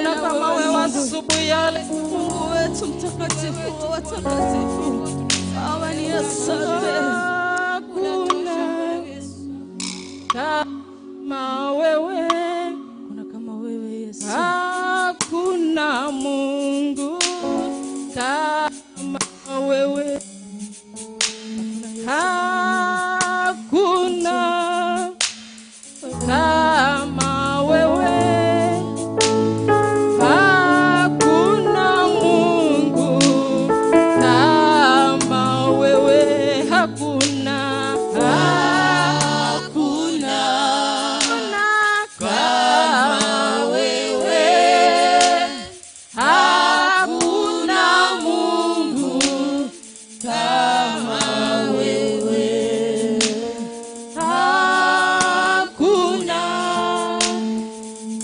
Hakuna kama wewe asubuhi ya leo. Mungu wetu mtakatifu wa watakatifu. Baba ni asante. Hakuna kama wewe. Hakuna kama wewe Yesu. Hakuna Mungu kama wewe. Hakuna kama wewe. Hakuna Mungu kama wewe. Hakuna, Hakuna kama wewe. Hakuna Mungu kama wewe. Hakuna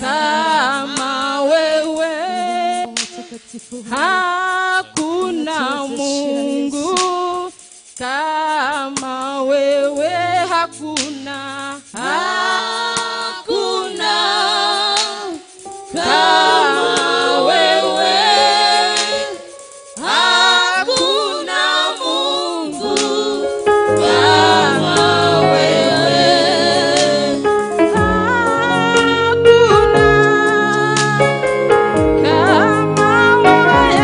kama wewe. Mtakatifu. Hakuna Mungu kama wewe. Hakuna, Hakuna kama wewe. Hakuna Mungu kama wewe. Hakuna kama wewe.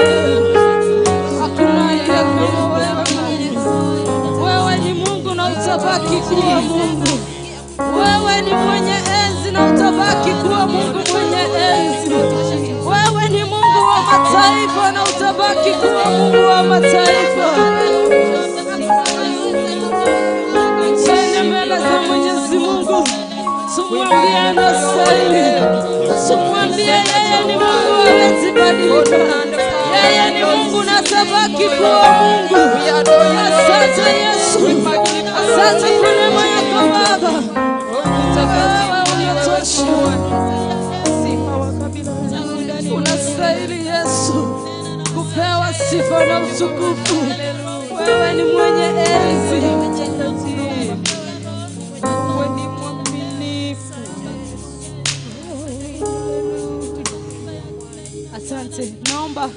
wewe. Hakuna aliye kama wewe Mungu. Wewe ni Mungu na utabaki kuwa Mungu. Wewe ni mwenye enzi na utabaki kuwa Mungu mwenye enzi. Wewe ni Mungu wa mataifa na utabaki kuwa Mungu wa mataifa. Twende mbele za Mwenyezi Mungu, tumwambie anastahili, tumwambie yeye ni Mungu hawezi badilika. Yeye ni Mungu na atabaki kuwa Mungu. Asante Yesu, asante kwa neema yako Baba. Wewe unatosha, unastahili Yesu kupewa sifa na utukufu. Wewe ni mwenye enzi. Wewe ni mwaminifu. Asante. Naomba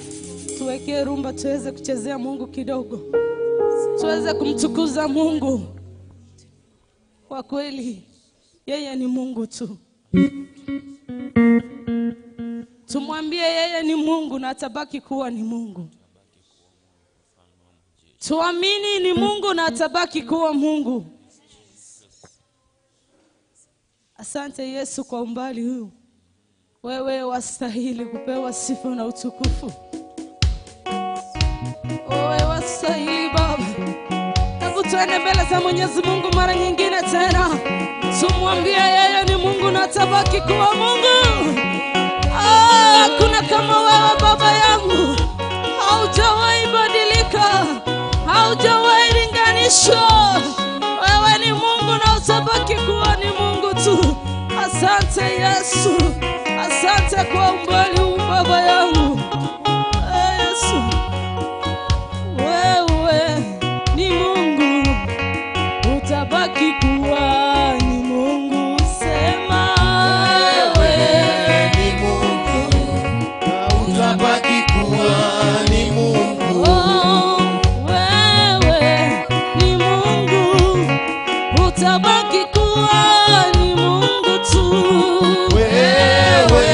tuwekee rumba tuweze kuchezea Mungu kidogo, tuweze kumtukuza Mungu. Kwa kweli yeye ni Mungu tu. Tumwambie yeye ni Mungu na atabaki kuwa ni Mungu. Tuamini ni Mungu na atabaki kuwa Mungu. Asante Yesu kwa umbali huu. Wewe wastahili kupewa sifa na utukufu. Wewe wastahili Baba. Hebu tuende mbele za Mwenyezi Mungu mara nyingine tena. Tumwambie yeye ni Mungu na atabaki kuwa Mungu. Hakuna kama wewe Baba yangu. Haujawahi badilika, haujawahi linganishwa. Wewe ni Mungu na utabaki kuwa ni Mungu tu. Asante Yesu, asante kwa umbali huu Baba yangu. Yesu, wewe ni Mungu, utabaki kuwa ni Mungu. Sema Wewe ni Mungu, utabaki kuwa ni Mungu. Oh, wewe ni Mungu, utabaki kuwa ni Mungu tu. Wewe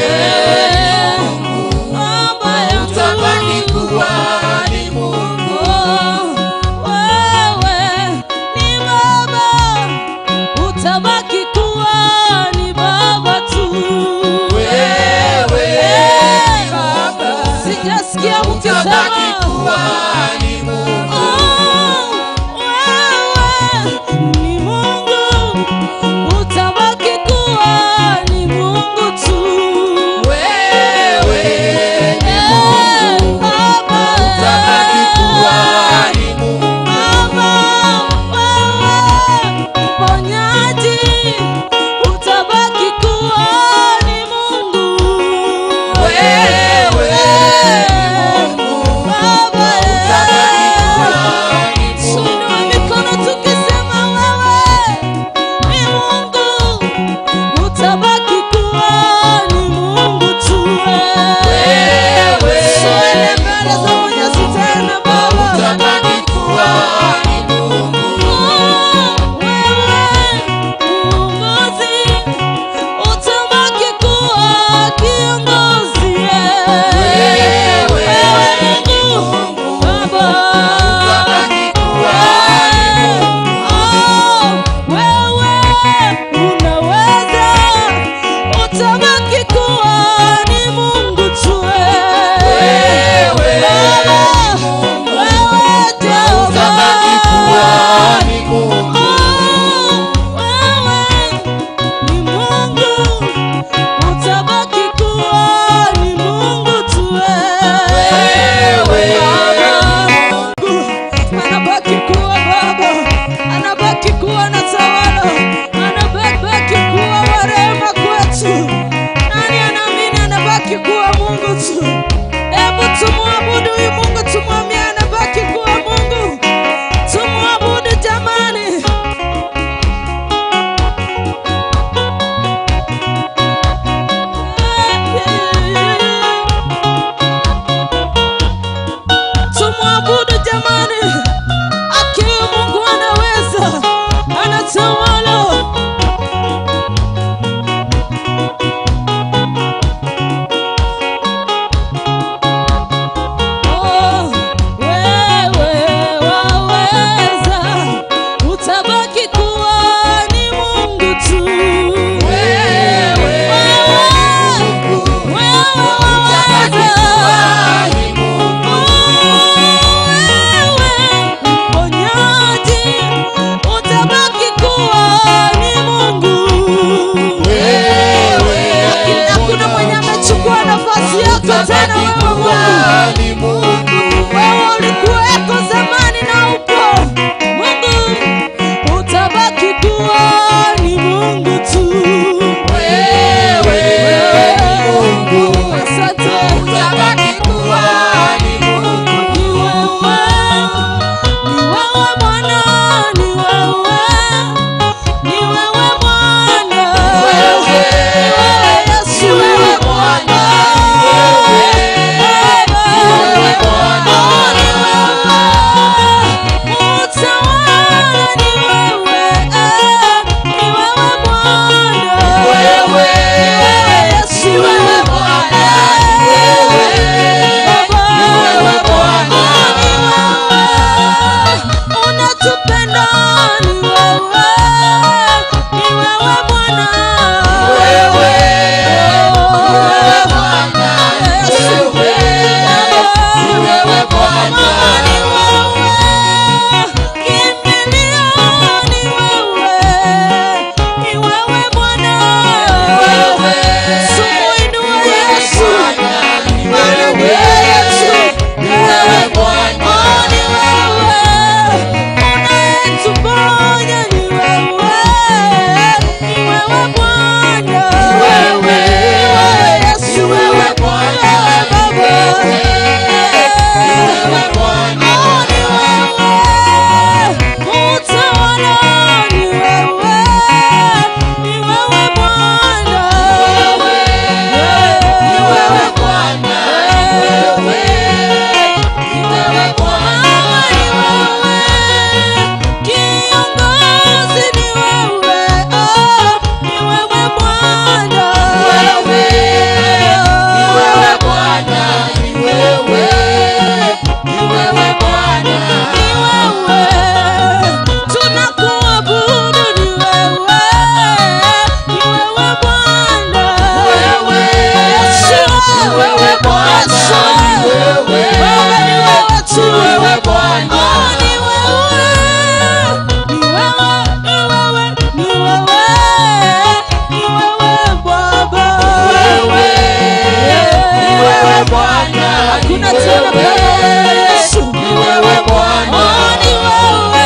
Hakuna tena kama wewe Yesu. Ni wewe Bwana. Oh, ni wewe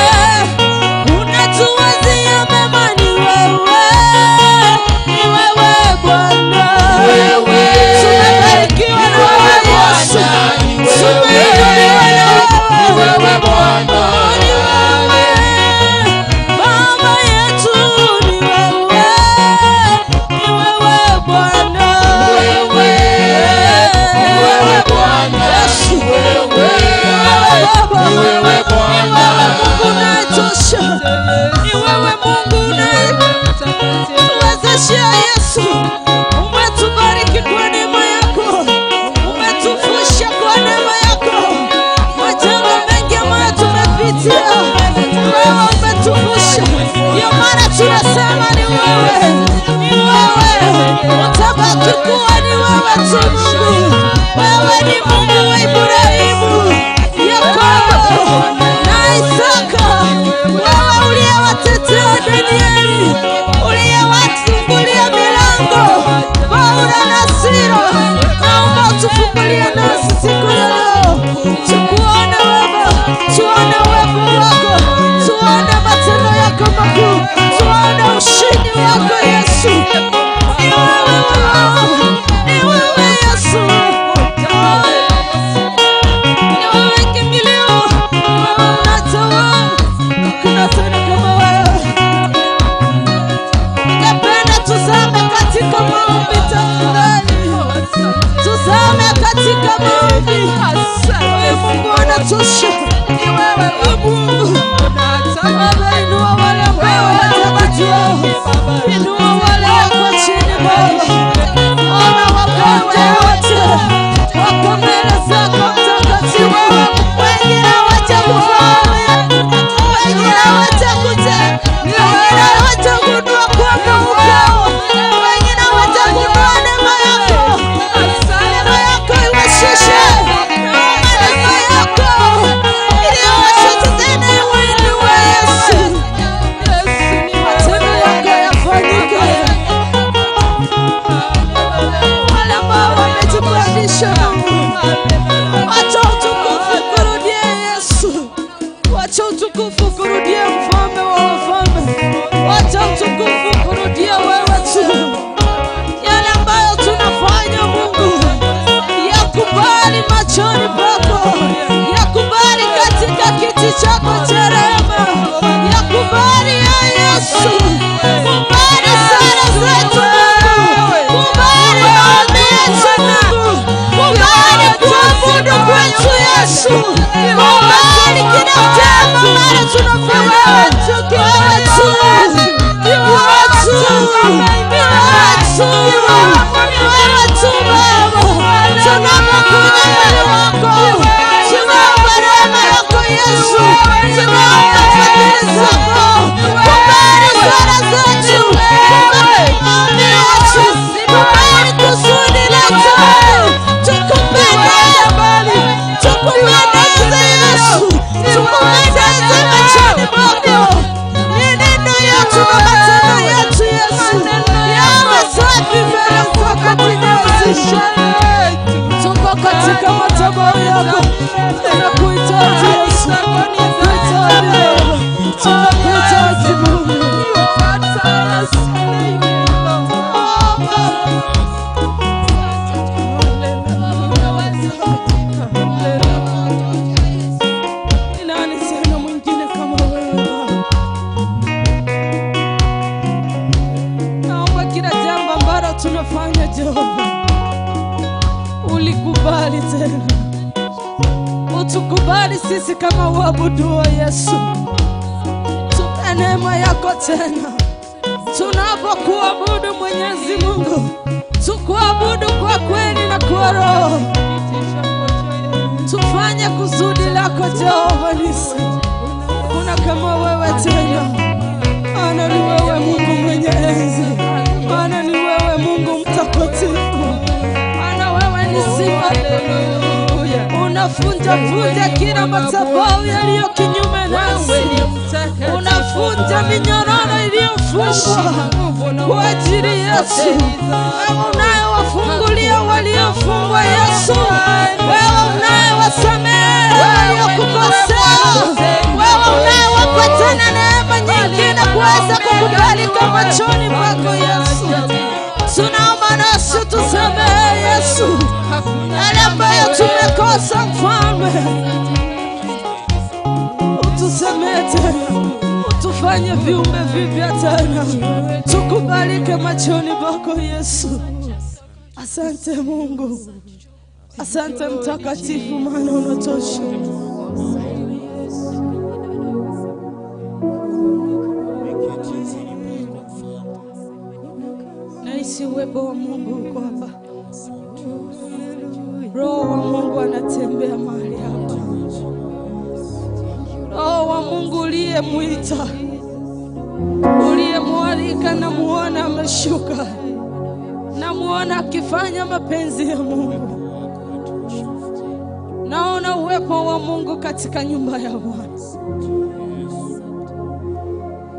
unatuwazia mema, ni wewe, ni wewe Bwana. Wewe. Tumebarikiwa na wewe Yesu, tumeinuliwa na Ni wewe. wewe Bwana. Oh, ni wewe Baba yetu, ni wewe, ni wewe Bwana. Wewe. Ni wewe Bwana. Yesu. Wewe. Ni wewe Baba. Ni wewe Bwana. Ni wewe Mungu unayetosha. Ni wewe Mungu unayetuwezesha Yesu. Umetubariki kwa neema yako, umetuvusha kwa neema yako. Majanga mengi ambayo tumepitia, wewe umetuvusha. Ndio maana tunasema ni wewe, ni wewe, utabaki kuwa ni wewe tu Mungu. Wewe ni Mungu wa Ibrahimu, Yakobo na Isaka. Wewe uliyewatetea Danieli, uliyewafungulia milango Paulo na Sila, naomba utufungulie nasi siku ya leo, tukuone wewe, tuone uwepo wako, tuone matendo yako makuu, tuone ushindi wako Yesu. Ni wewe Baba, ni wewe Yesu. Ni wewe kimbilio, ni wewe unatawala, hakuna tena kama wewe. Ningependa tuzame katika maombi tafadhali, tuzame katika maombi. Wewe Mungu unatosha, ni wewe Mungu. Baba, inua wale ambao hawajakujua, inua wale wako chini Baba. Ona wagonjwa wote wako mbele zako Mtakatifu, wengine hawajakufahamu, wengine hawajakuja, wengine hawajagundua kwamba uko, wengine hawajagundua neema yako. Neema yako iwashushe, neema yako iliyowashusha tena iwainue Yesu. Matendo yako yafanyike. Wale ambao wamejipandisha, wacha utukufu kurudie Yesu, wacha utukufu kurudie mfalme wa wafalme, wacha utukufu kurudie wewe tu. Yale ambayo tunafanya Mungu, yakubali machoni pako, yakubali katika kiti chako cha rehema, yakubali ya Yesu, kubali sala zetu Mungu, kubali maombi yetu Mungu, kubali kuabudu kwetu Yesu, kubali kila jambo ambalo tunafanya wewe tu, wewe tu, wewe tu, wewe tu Baba, tunapokuja mbele wako, tunaomba rehema yako Yesu, tunaomba fadhili zako, kubali sala zetu, kubali maombi yetu, kubali kusudi letu, tukupende, tukupendeze Yesu, tukupendeze machoni pako. Mienendo yetu na matendo yetu Yesu yawe safi mbele zako Mwenyezi. Tuko katika madhabahu yako, tunakuhitaji Yesu, tunakuhitaji Baba, tunakuhitaji Mungu. Ni nani tena mwingine kama wewe Baba? Naomba kila jambo ambalo tunafanya Jehova, ulikubali tena, utukubali sisi kama waabudu wa Yesu. Tupe neema yako tena tunapokuabudu Mwenyezi Mungu, tukuabudu kwa kweli na kwa roho, tufanye kusudi lako Jehova nisi. Hakuna kama wewe tena, maana ni wewe Mungu mwenye enzi, maana ni wewe Mungu mtakatifu, maana wewe ni simba, unafunja funja kila madhabahu yaliyo kinyume nasi, unafunja minyororo iliyofungwa. Kwa ajili Yesu, wewe unayewafungulia waliofungwa Yesu, wewe unayewasamehe waliokukosea, wewe unayewapa tena neema nyingine kuweza kukubalika machoni pako Yesu, tunaomba nasi tusamehe Yesu yale ambayo tumekosa Mfalme, utusamehe tena, utufanye viumbe vipya tena, tukubalike machoni pako Yesu. Asante Mungu, asante Mtakatifu, maana unatosha. Nahisi uwepo wa Mungu uko hapa. Roho wa Mungu anatembea mahali hapa. Roho wa Mungu uliyemwita, uliyemwalika, namuona ameshuka, namuona akifanya mapenzi ya Mungu. Naona uwepo wa Mungu katika nyumba ya Bwana.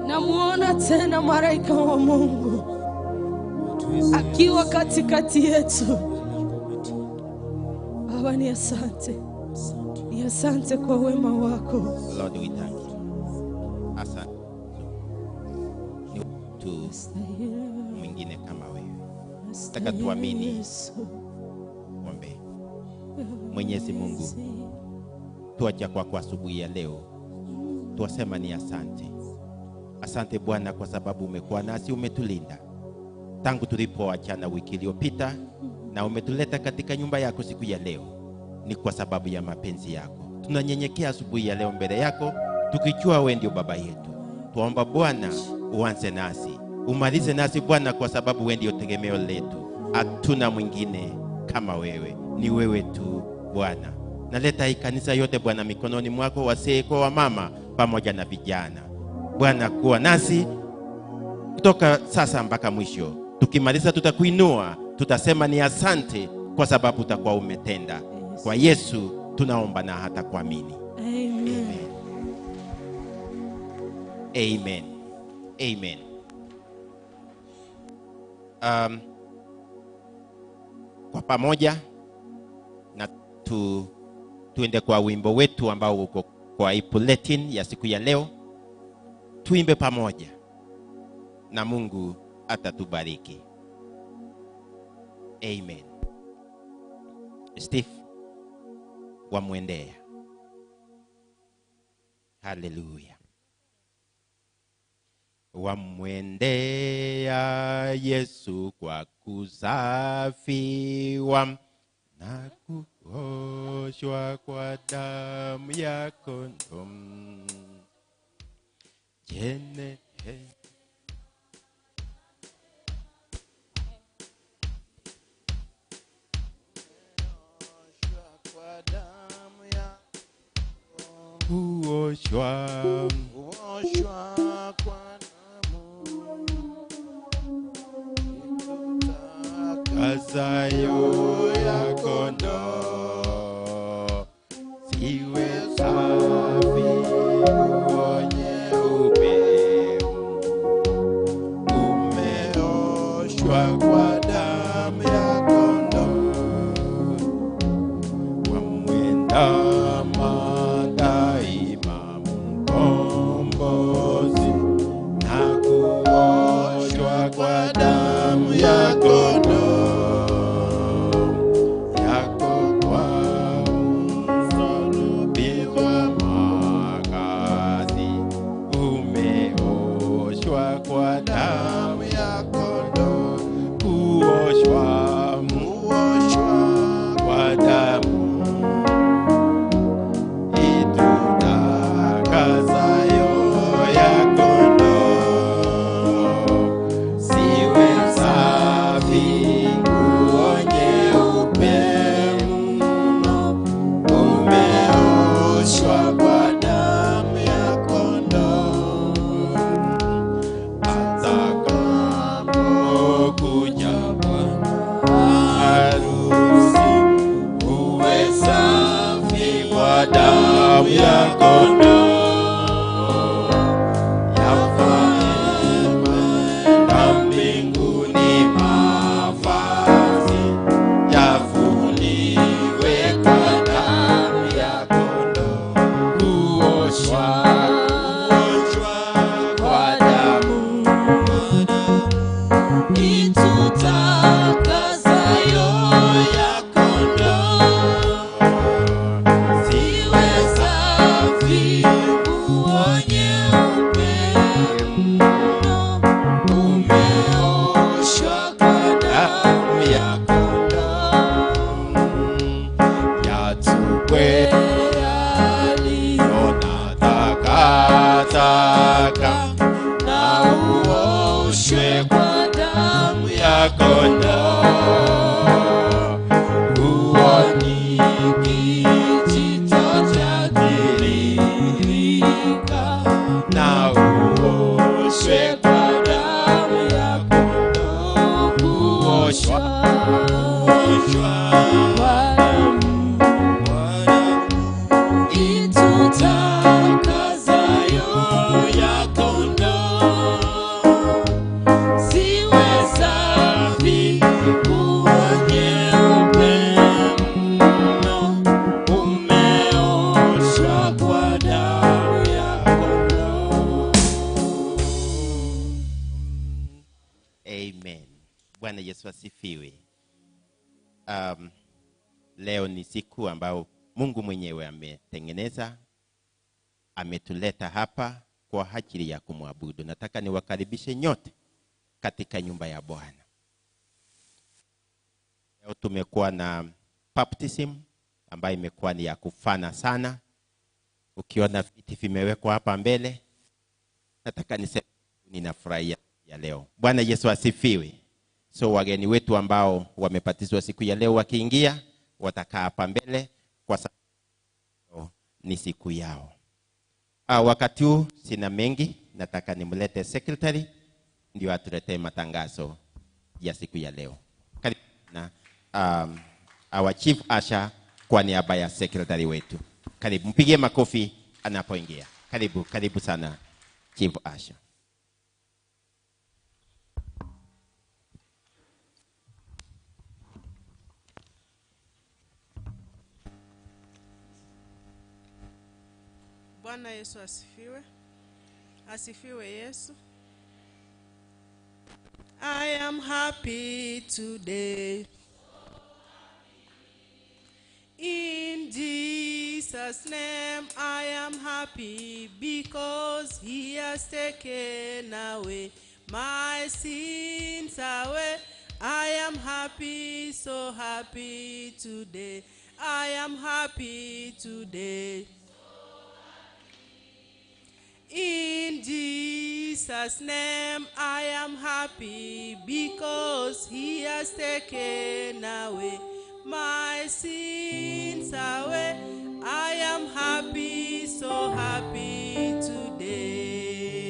Namuona tena malaika wa Mungu akiwa katikati yetu. Baba, ni asante, ni asante kwa wema wako. Lord, we thank you. Asante. Ni tu mwingine kama wewe. Nataka tuamini. Ombe. Mwenyezi Mungu, tuacha kwako asubuhi ya leo. Tuwasema ni asante. Asante Bwana kwa sababu umekuwa nasi, umetulinda tangu tulipoachana wiki iliyopita, na umetuleta katika nyumba yako siku ya leo. Ni kwa sababu ya mapenzi yako. Tunanyenyekea asubuhi ya leo mbele yako, tukijua wewe ndio baba yetu. Tuomba Bwana uanze nasi, umalize nasi Bwana, kwa sababu wewe ndio tegemeo letu. Hatuna mwingine kama wewe, ni wewe tu Bwana. Naleta hii kanisa yote Bwana mikononi mwako, wasee kwa wamama pamoja na vijana. Bwana, kuwa nasi kutoka sasa mpaka mwisho. Tukimaliza tutakuinua, tutasema ni asante kwa sababu utakuwa umetenda. Kwa Yesu tunaomba na hata kuamini. Amen. Amen. Amen. Kwa pamoja na tuende kwa wimbo wetu ambao uko kwa bulletin ya siku ya leo. Tuimbe pamoja na Mungu atatubariki. Amen. Steve wamwendea. Hallelujah. Wamwendea Yesu kwa kusafiwa na kuoshwa kwa damu ya kondoo. Jene kuoshwa kwa damu kazayo ya kondoo, siwe safi nyeupe, umeoshwa kwa damu ya kondoo. Wamwendama daima Mkombozi na kuoshwa kwa damu ya kondoo. Takataka na uoshwe kwa damu ya kondoo. Huo ni kijito cha tiririka, na uoshwe kwa damu ya kondoo. Kuoshwa, kuoshwa kwa damu, kwa damu itutakasayo ya kondoo. Ziwe safi kuwa nyeupe mno, umeoshwa kwa damu ya kondoo. Amen. Bwana Yesu asifiwe. Leo ni siku ambayo Mungu mwenyewe ametengeneza, ametuleta hapa kwa ajili ya kumwabudu. Nataka niwakaribishe nyote katika nyumba ya Bwana. Leo tumekuwa na baptism ambayo imekuwa ni ya kufana sana. Ukiona viti vimewekwa hapa mbele, nataka niseme ninafurahia ya leo. Bwana Yesu asifiwe. So wageni wetu ambao wamebatizwa siku ya leo wakiingia, watakaa hapa mbele kwa sababu ni siku yao. Wakati huu sina mengi, nataka nimlete secretary ndio atuletee matangazo ya siku ya leo. Karibu na our chief usher kwa niaba ya secretary wetu. Karibu, mpigie makofi anapoingia. Karibu, karibu sana chief usher. Bwana Yesu asifiwe. Asifiwe Yesu. I am happy today. In Jesus' name I am happy because he has taken away my sins away. I am happy, so happy today. I am happy today. In Jesus' name I am happy because he has taken away my sins away. I am happy, so happy today.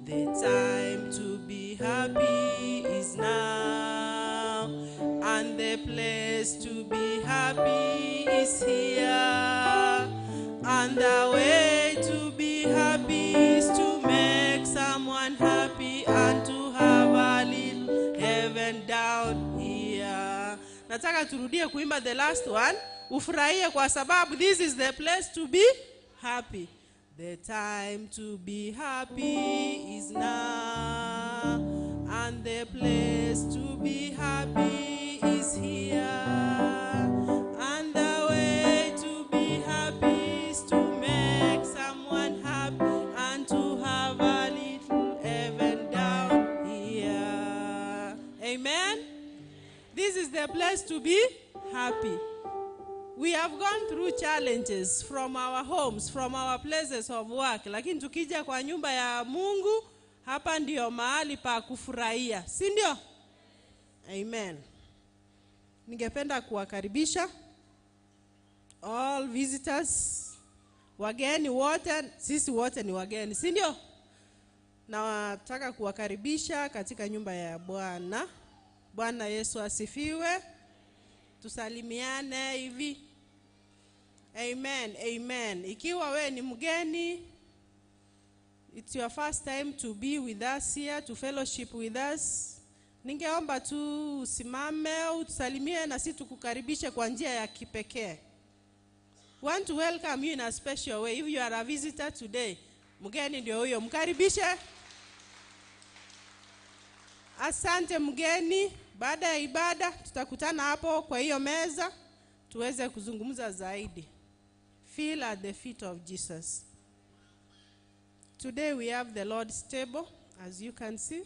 The time to be happy is now, and the place to be happy is here, and the way to be happy is to make someone happy and to have a little heaven down here. Nataka turudie kuimba the last one. Ufurahie kwa sababu this is the place to be happy. The time to be happy is now, and the place to be happy is here, and the way to be happy is to make someone happy and to have a little heaven down here. Amen. This is the place to be happy. We have gone through challenges from our homes, from our places of work. Lakini tukija kwa nyumba ya Mungu, hapa ndio mahali pa kufurahia. Si ndio? Amen. Ningependa kuwakaribisha all visitors, wageni wote, sisi wote ni wageni, si ndio? Nataka kuwakaribisha katika nyumba ya Bwana. Bwana Yesu asifiwe. Tusalimiane hivi. Amen, amen. Ikiwa we ni mgeni, it's your first time to be with us here, to fellowship with us, ningeomba tu usimame, utusalimie na sisi tukukaribishe kwa njia ya kipekee. Want to welcome you in a special way. If you are a visitor today, mgeni ndio huyo, mkaribishe. Asante mgeni. Baada ya ibada tutakutana hapo kwa hiyo meza tuweze kuzungumza zaidi. Feel at the feet of Jesus. Today we have the Lord's table, as you can see.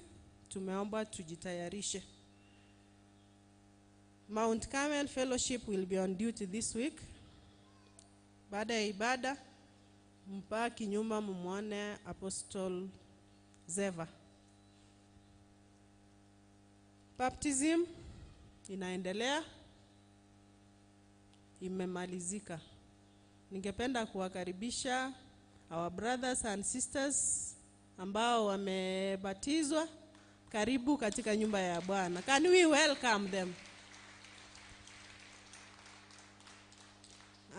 Tumeomba tujitayarishe. Mount Carmel Fellowship will be on duty this week. Baada ya ibada Mpaki nyuma mumwone Apostle Zeva. Baptism inaendelea, imemalizika. Ningependa kuwakaribisha our brothers and sisters ambao wamebatizwa, karibu katika nyumba ya Bwana. Can we welcome them?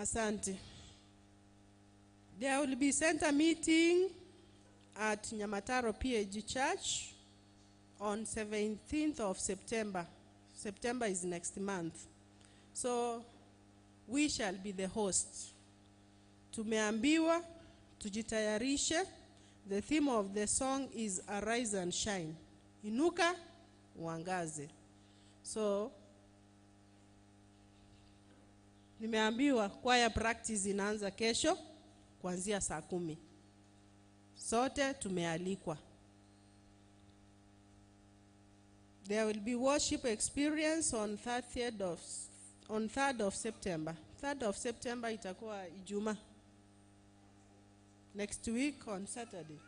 Asante. There will be center meeting at Nyamataro PAG Church on 17th of September. September is next month. So we shall be the host. Tumeambiwa tujitayarishe. The theme of the song is Arise and Shine. Inuka uangaze. So nimeambiwa choir practice inaanza kesho kuanzia saa 10. Sote tumealikwa. There will be worship experience on 3rd of September. 3rd of September itakuwa Ijumaa. Next week on Saturday.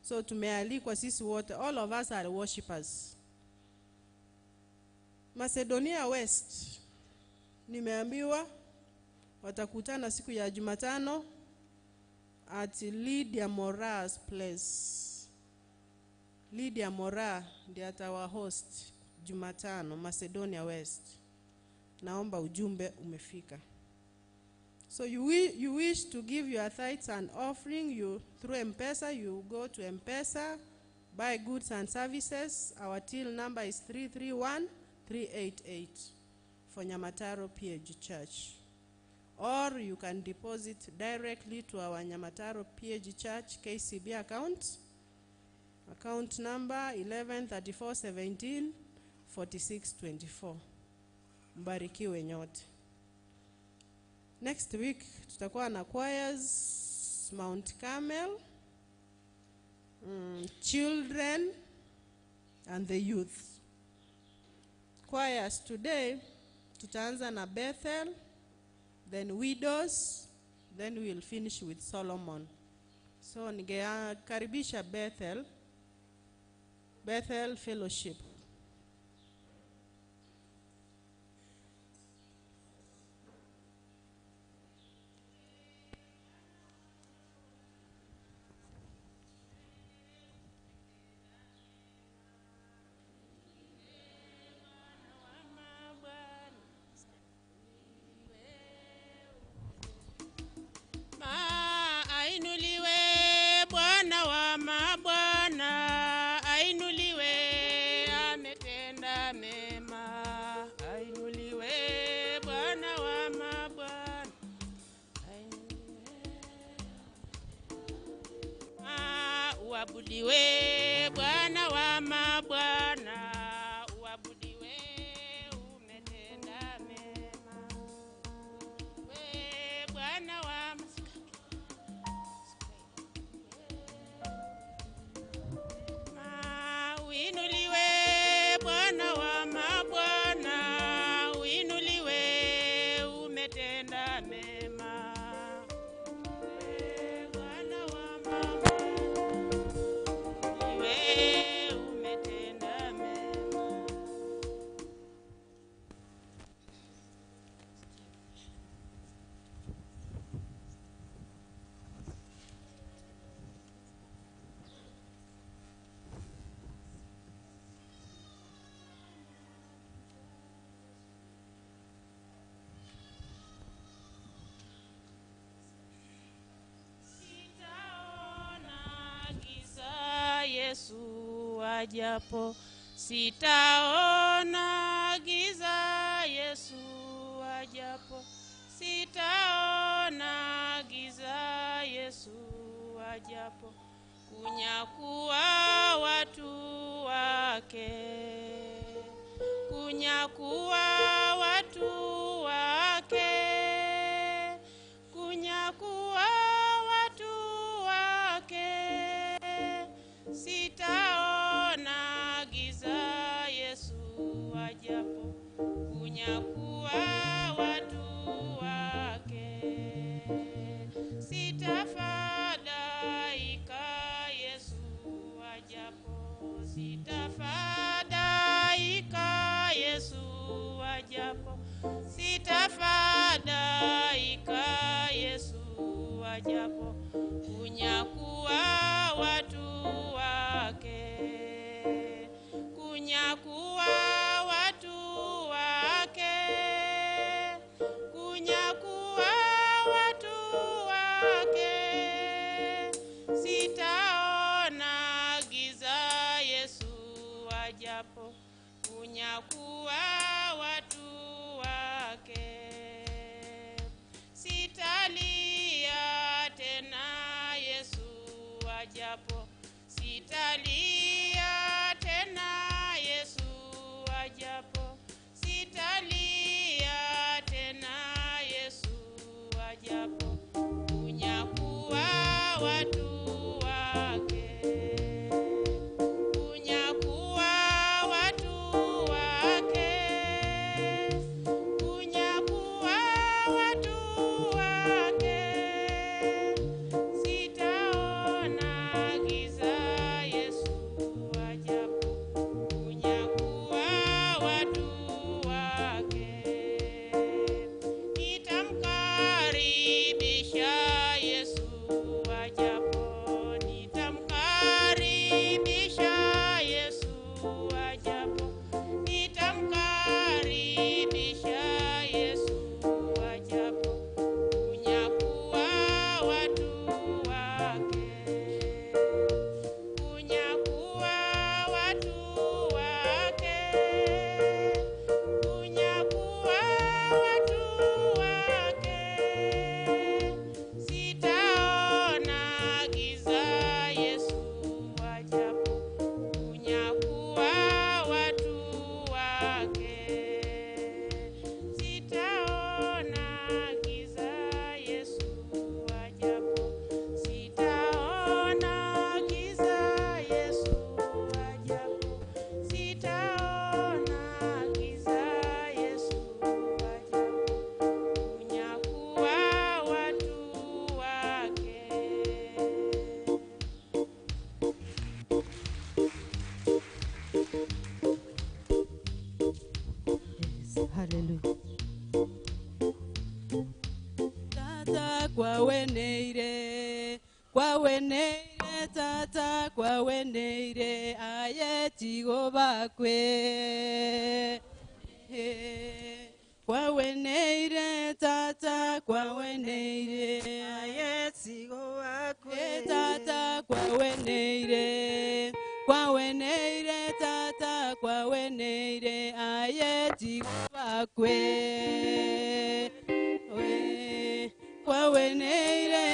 So tumealikwa sisi wote, all of us are worshipers. Macedonia West nimeambiwa watakutana siku ya Jumatano at Lydia Mora's place. Lydia Mora ndiye atawa host Jumatano Macedonia West. Naomba ujumbe umefika. So you wish to give your tithes and offering you through M-Pesa, you go to M-Pesa, buy goods and services. Our till number is 331388 for Nyamataro PAG Church. Or you can deposit directly to our Nyamataro PAG Church KCB account. Account number 113417 4624. Mbarikiwe nyote. Next week tutakuwa na choirs Mount Carmel, children and the youth. Choirs today tutaanza na Bethel, then widows, then we'll finish with Solomon. So ningekaribisha Bethel, Bethel Fellowship. Ainuliwe Bwana wa mabwana, ainuliwe, ametenda mema. Ainuliwe Bwana wa mabwana, uabudiwe Bwana wa mabwana, uabudiwe, umetenda mema. We Bwana wa uinuliwe Bwana wa mabwana, uinuliwe, umetenda mema. Bwana wa mabwana, umetenda mema. Yesu ajapo, sitaona giza. Yesu ajapo, sitaona giza. Yesu ajapo, kunyakuwa watu wake, kunyakuwa watu wake, kunyakuwa watu wake. Sitaona giza Yesu ajapo, kunyakuwa watu wake. Sitafa ajapo, sitalia tena Yesu ajapo, sitalia tena Yesu ajapo, kunyakuwa watu wake, kunyakuwa watu wake, kunyakuwa watu wake, sitaona giza Yesu ajapo, kunyakuwa watu wake, nitamkaribisha Yesu ajapo, nitamkaribisha Yesu ajapo, nitamkaribisha Yesu ajapo, kunyakuwa watu wake, kunyakuwa watu wake, kunyakuwa watu wake, sitaona giza Yesu ajapo, kunyakuwa watu wake, sitaona giza Yesu ajapo, sitaona giza Yesu ajapo, sitaona giza Yesu ajapo, kunyakuwa watu wake. Hallelujah. Tata kwa weneire, kwa weneire, tata kwa weneire, aye tigo bakwe. Kwa weneire, tata kwa weneire, aye tigo bakwe. Tata kwa weneire, kwa weneire, tata kwa weneire, aye tigo bakwe. We, kwa weneire,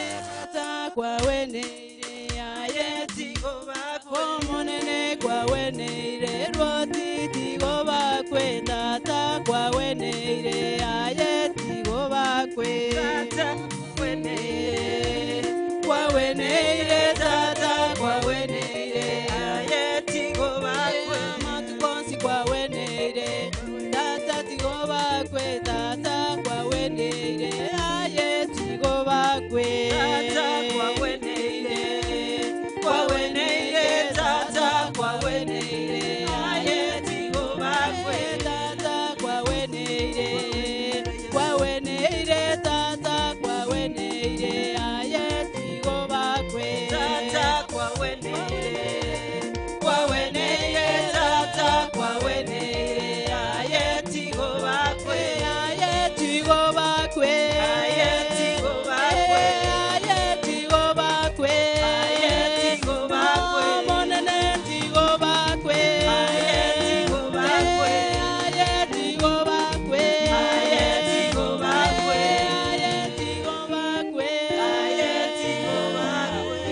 tata kwa weneire, aye tigo bakwe. Omonene kwa weneire, rwoti tigo bakwe, tata kwa weneire, aye tigo bakwe. Tata weneire, kwa weneire, tata kwa weneire, aye tigo bakwe. Matukonsi kwa weneire, tata tigo bakwe, tata kwa weneire, aye tigo bakwe. Tata kwa weneire, kwa weneire, tata kwa weneire, aye tigo bakwe. Tata kwa weneire, kwa weneire, tata kwa weneire, aye tigo bakwe. Tata kwa weneire, kwa weneire, tata kwa weneire, aye tigo bakwe. Aye tigo bakwe. Aye tigo bakwe. Aye tigo bakwe. Aye tigo bakwe. Omonene tigo bakwe. Aye tigo bakwe. Aye tigo bakwe. Aye tigo bakwe. Aye tigo bakwe. Aye tigo bakwe.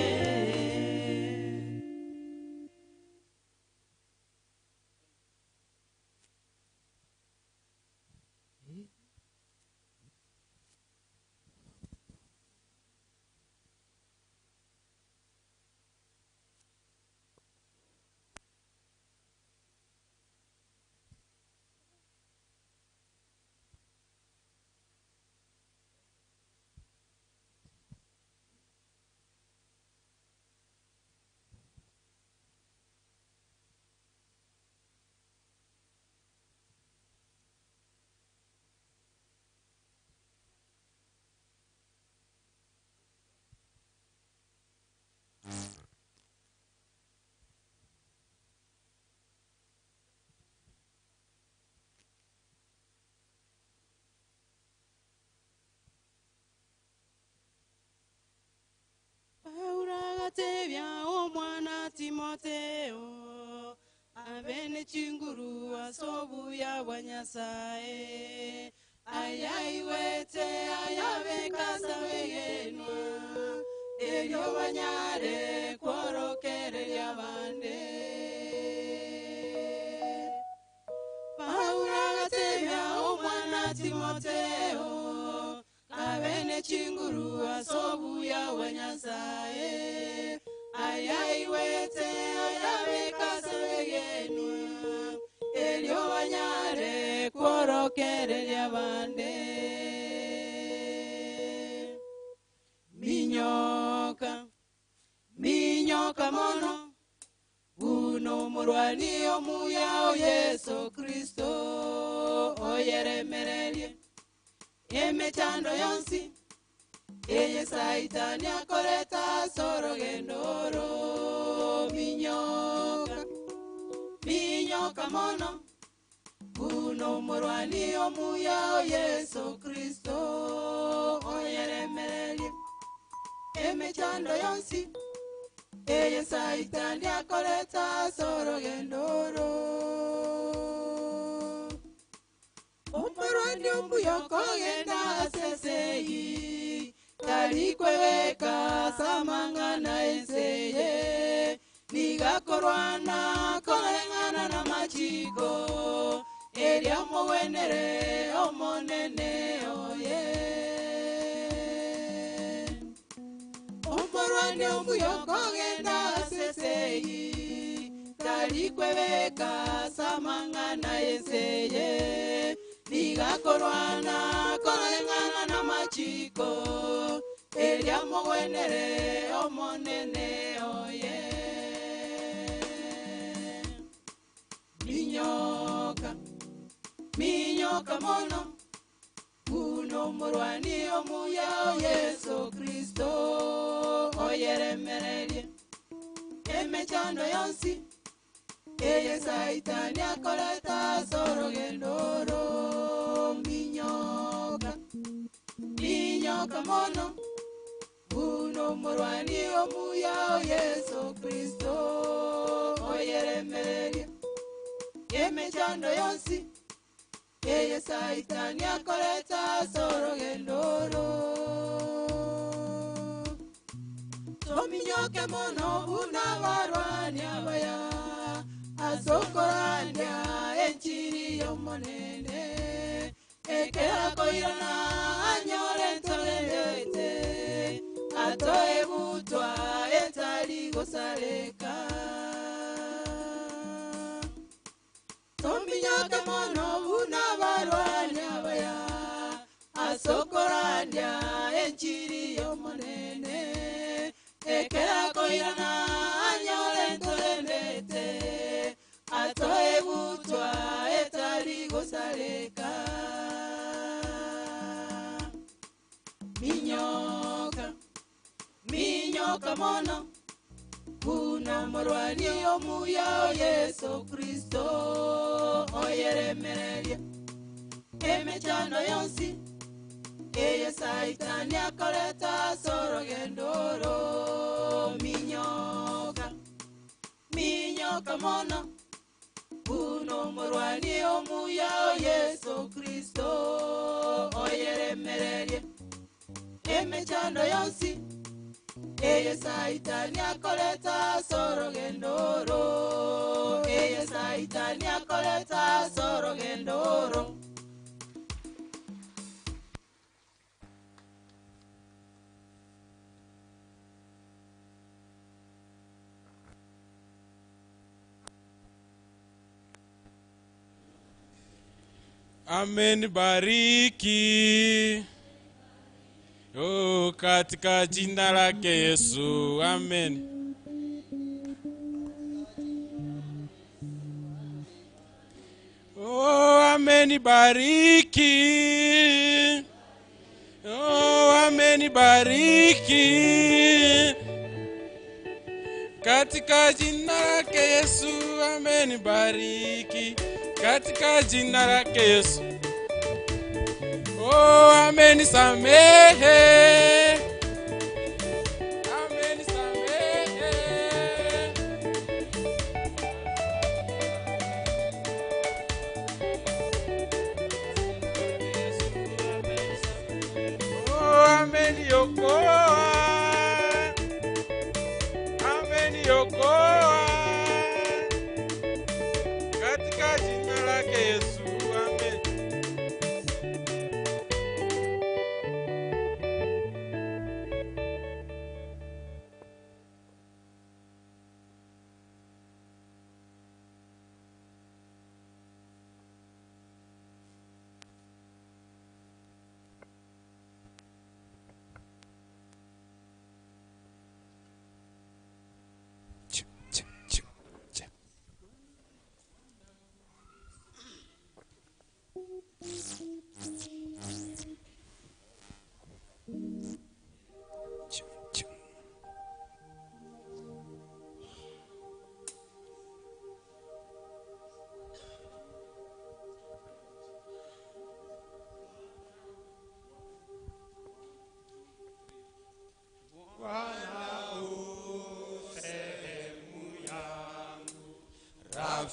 Paulo agatebya omwana Timoteo abene chinguru asobuya bwa Nyasaye ayaiwete ayabekasa begenwa eryo banyare kwa Bande Paulo agatebya omwana Timoteo kabene chinguru asobuya wa Nyasaye ayaiwete ayabekasebegenwa elyo banyare kworokereria bande minyoka minyoka mono uno murwani omuyao Yesu Kristo oyeremererie emechando yonsi eye saitani akoreta sorogendoro minyoka minyoka mono uno murwani omuyao Yesu Kristo oyeremererie emechando yonsi eye saitani akoreta sorogendoro omurwani omuyokogenda aseseyi talikweweka samangana enseye nigakorwana koreng'ana na machiko eria omowenere omonene oye omurwani omuyokogenda aseseyi talikweweka samangana enseye nigakorwana koreng'ana na machiko eria omowenere omonene oye minyoka minyoka mono uno murwani omuyao Yesu Kristo oyeremererie emechando yonsi eye saitani akoreta sorogendoro minyoka minyoka mono uno murwani omuyao Yesu Kristo oyeremererie emechando yonsi eye saitani akoreta sorogendoro tominyoke mono buna barwani abaya asokorania enchiri yomonene ekerakoirana anyore ntolerete atoe butwa etali gosareka tominyoke mono buna barwani abaya asokorania enchiri yomonene ekerakoirana anyore ntolerete atoe butwa etali gosareka minyoka minyoka mono uno murwani omuyao Yesu Kristo oyeremererie emechando yonsi eye saitani akoreta sorogendoro minyoka minyoka mono uno murwani omuyao Yesu Kristo oyeremererie emechando yonsi eye saitani akoreta sorogendoro eye saitani akoreta sorogendoro. Amenibariki oh, katika jina lake Yesu, amen. Oh, amenibariki. Oh, amenibariki katika jina lake Yesu, amenibariki katika jina lake Yesu. Oh, amenisamehe, amenisamehe. Oh, ameniokoa, ameniokoa.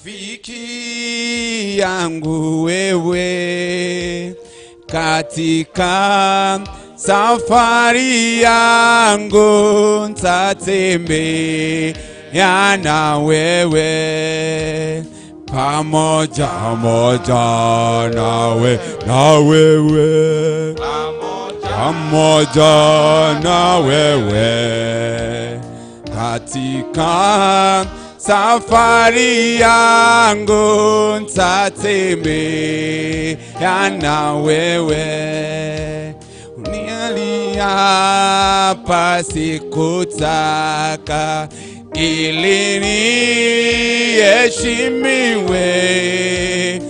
Rafiki yangu wewe, katika safari yangu nitatembea na wewe, pamoja moja nawe, na wewe, pamoja na wewe, katika safari yangu nitatembea na wewe. Niliapa sikutaka ili niheshimiwe,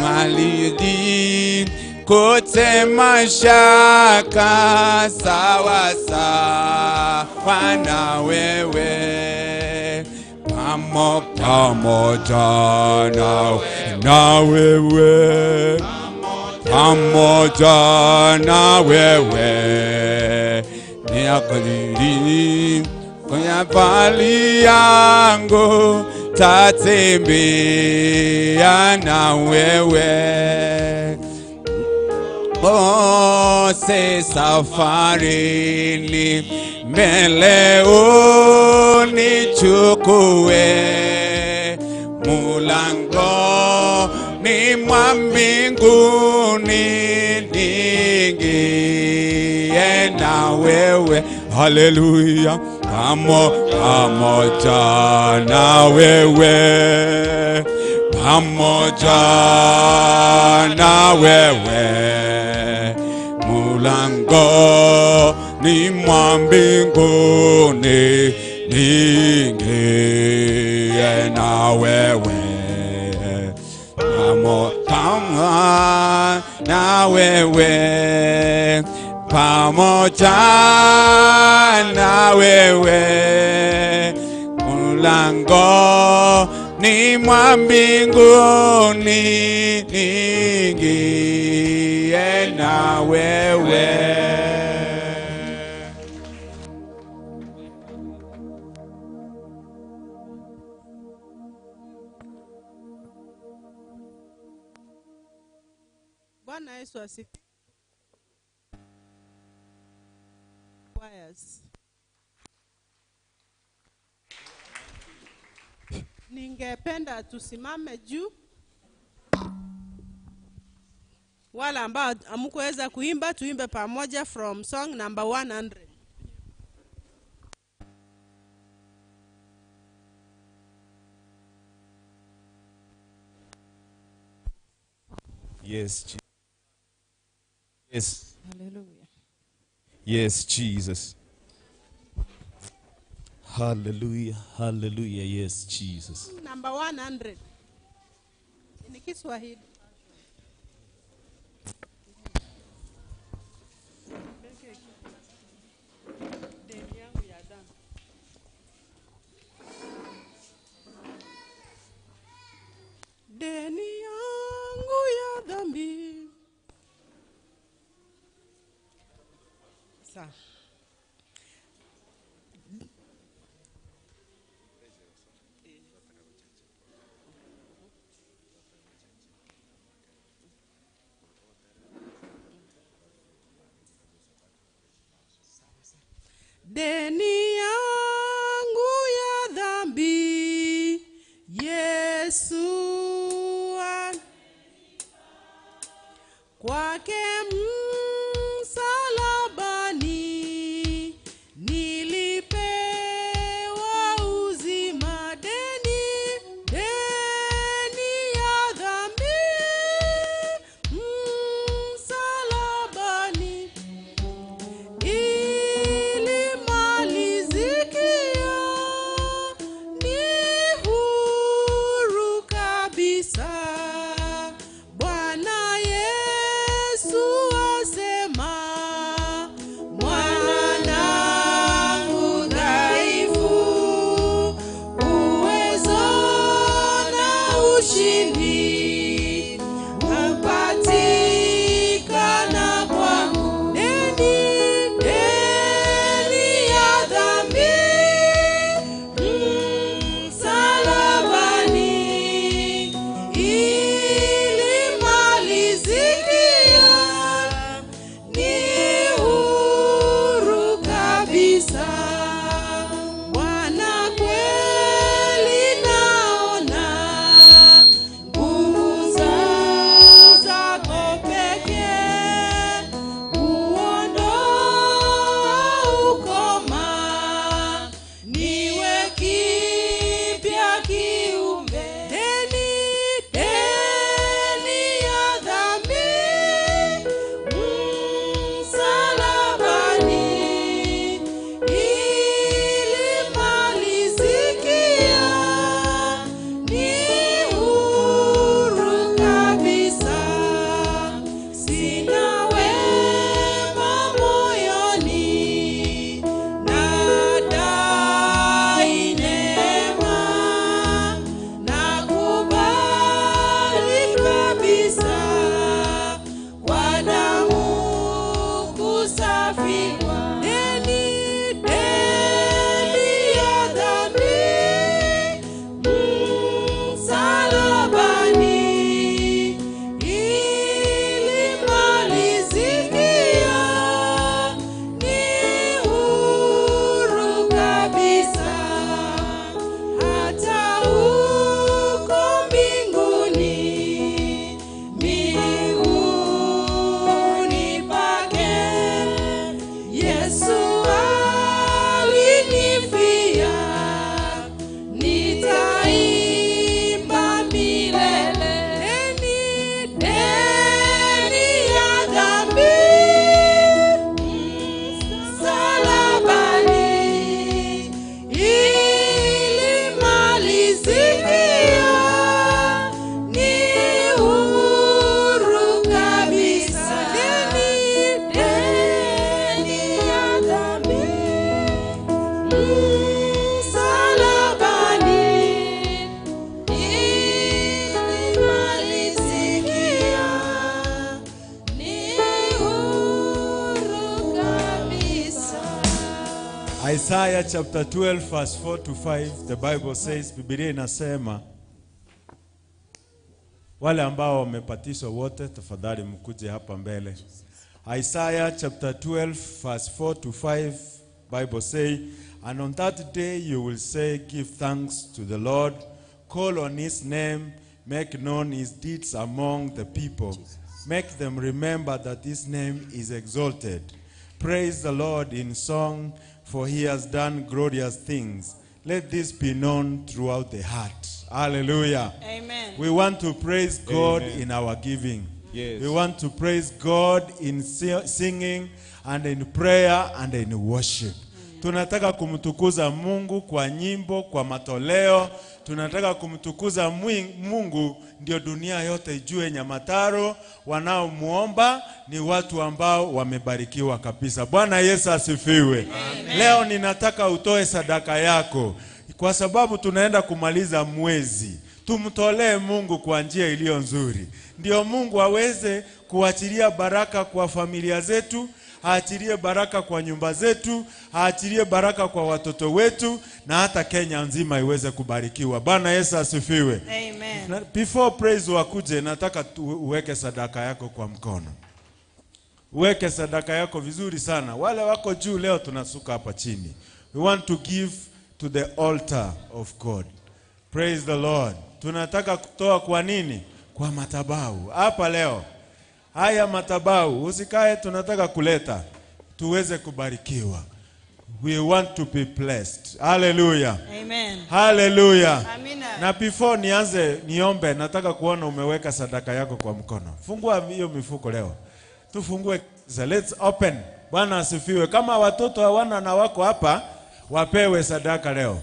malidi kote mashaka, sawa sawa na wewe, pamoja na wewe, pamoja na wewe, niakalili kwenye pali yangu tatembea na wewe. Ose safarini mbele unichukue, mulango ni mwa mbinguni niingie na wewe. Haleluya, pamoja na wewe, pamoja na wewe, mulango ni mwa mbinguni niingie na wewe, pamoja na wewe, pamoja na wewe, mulango ni mwa mbinguni niingie na wewe. Bwana Yesu asifiwe. Ningependa tusimame juu. Wale ambao hamkuweza kuimba tuimbe pamoja from song number 100. Yes, yes. Hallelujah. Yes, Jesus. Hallelujah, hallelujah, yes, Jesus. Number 100. Ni Kiswahili. Deni yangu ya dhambi. Sawa. Deni yangu ya dhambi Yesu kwake msalabani nilipewa uzima. Deni, deni ya dhambi msalabani ilimalizikia, ni huru kabisa. Bwana Yesu. Isaiah chapter 12 verse 4 to 5, the Bible says, Biblia inasema, wale ambao wamepatishwa wote tafadhali mkuje hapa mbele. Isaiah chapter 12 verse 4 to 5, Bible say, and on that day you will say, give thanks to the Lord, call on his name, make known his deeds among the people, make them remember that his name is exalted. Praise the Lord in song, for he has done glorious things. Let this be known throughout the heart. Hallelujah. Amen. We want to praise God. Amen. In our giving. Yes. We want to praise God in singing and in prayer and in worship. Tunataka kumtukuza Mungu kwa nyimbo, kwa matoleo. Tunataka kumtukuza Mungu ndio dunia yote ijue Nyamataro wanaomuomba ni watu ambao wamebarikiwa kabisa. Bwana Yesu asifiwe. Amen. Leo ninataka utoe sadaka yako kwa sababu tunaenda kumaliza mwezi. Tumtolee Mungu kwa njia iliyo nzuri, ndio Mungu aweze kuachilia baraka kwa familia zetu, aachilie baraka kwa nyumba zetu, aachilie baraka kwa watoto wetu, na hata Kenya nzima iweze kubarikiwa. Bwana Yesu asifiwe. Amen. Before praise wakuje, nataka uweke sadaka yako kwa mkono. Uweke sadaka yako vizuri sana. Wale wako juu leo tunasuka hapa chini. We want to give to the altar of God. Praise the Lord. Tunataka kutoa kwa nini? Kwa madhabahu. Hapa leo. Haya madhabahu, usikae, tunataka kuleta tuweze kubarikiwa. We want to be blessed. Hallelujah. Amen. Hallelujah. Amina. Na before nianze niombe, nataka kuona umeweka sadaka yako kwa mkono. Fungua hiyo mifuko leo. Tufungue. Let's open. Bwana asifiwe. Kama watoto hawana na wako hapa, wapewe sadaka leo.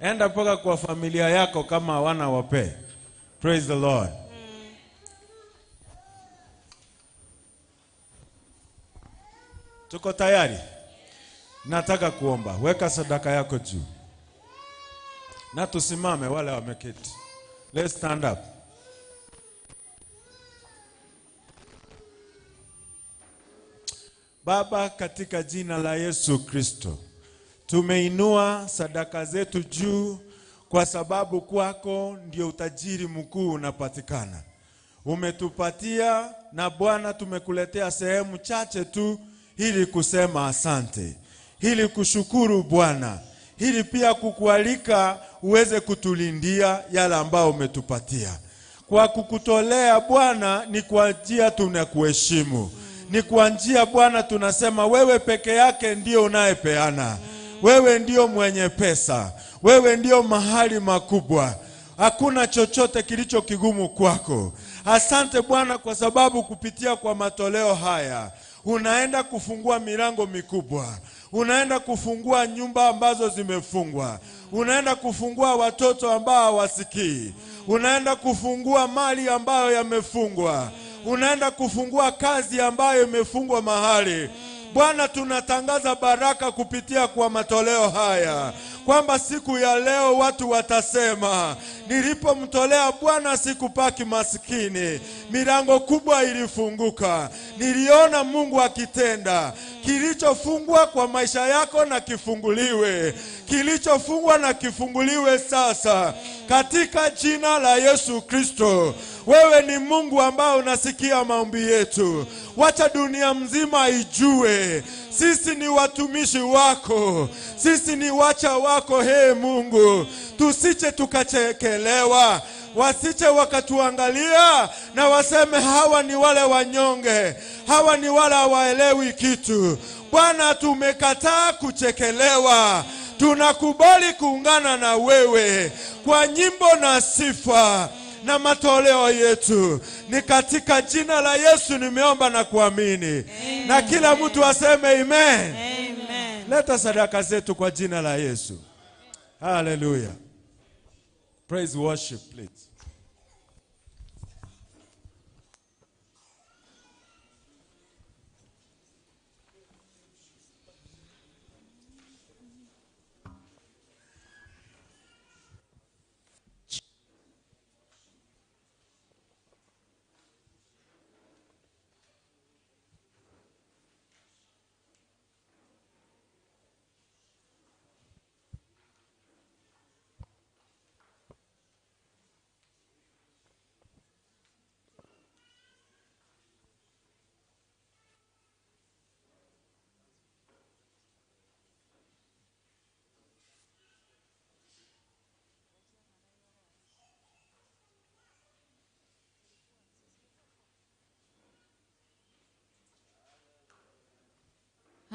Enda mpaka kwa familia yako kama hawana wape. Praise the Lord. Tuko tayari? Nataka kuomba. Weka sadaka yako juu. Na tusimame wale wameketi. Let's stand up. Baba, katika jina la Yesu Kristo, tumeinua sadaka zetu juu kwa sababu kwako ndio utajiri mkuu unapatikana. Umetupatia na Bwana tumekuletea sehemu chache tu ili kusema asante, ili kushukuru Bwana, ili pia kukualika uweze kutulindia yale ambayo umetupatia. Kwa kukutolea Bwana ni kwa njia tunakuheshimu. Ni kwa njia Bwana tunasema wewe peke yake ndio unayepeana. Wewe ndio mwenye pesa. Wewe ndio mahali makubwa. Hakuna chochote kilicho kigumu kwako. Asante Bwana kwa sababu kupitia kwa matoleo haya unaenda kufungua milango mikubwa. Unaenda kufungua nyumba ambazo zimefungwa. Unaenda kufungua watoto ambao hawasikii. Unaenda kufungua mali ambayo yamefungwa. Unaenda kufungua kazi ambayo imefungwa mahali. Bwana, tunatangaza baraka kupitia kwa matoleo haya, kwamba siku ya leo watu watasema, nilipomtolea Bwana sikupaki maskini, milango kubwa ilifunguka, niliona Mungu akitenda. Kilichofungwa kwa maisha yako na kifunguliwe, kilichofungwa na kifunguliwe sasa katika jina la Yesu Kristo. Wewe ni Mungu ambao unasikia maombi yetu. Wacha dunia mzima ijue sisi ni watumishi wako, sisi ni wacha wako. He Mungu, tusiche tukachekelewa, wasiche wakatuangalia na waseme hawa ni wale wanyonge, hawa ni wale hawaelewi kitu. Bwana, tumekataa kuchekelewa. Tunakubali kuungana na wewe kwa nyimbo na sifa na matoleo yetu. Ni katika jina la Yesu nimeomba na kuamini. Na kila mtu aseme amen. Amen. Leta sadaka zetu kwa jina la Yesu. Hallelujah. Praise worship, please.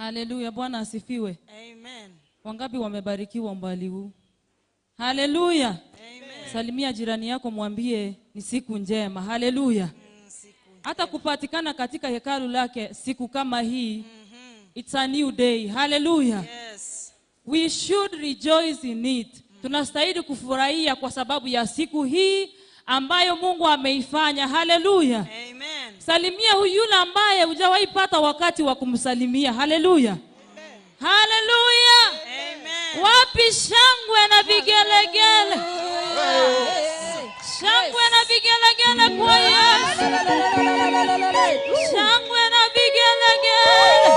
Haleluya, Bwana asifiwe. Amen. Wangapi wamebarikiwa umbali huu? Haleluya. Amen. Salimia jirani yako, mwambie ni siku njema. Haleluya. Hata kupatikana katika hekalu lake siku kama hii, it's a new day. Haleluya. Yes. We should rejoice in it. Tunastahili kufurahia kwa sababu ya siku hii ambayo Mungu ameifanya. Haleluya. Amen. Salimia huyu yule ambaye hujawahi pata wakati wa kumsalimia. Haleluya. Haleluya. Amen. Wapi shangwe na vigelegele? Shangwe na vigelegele kwa Yesu. Shangwe na vigelegele.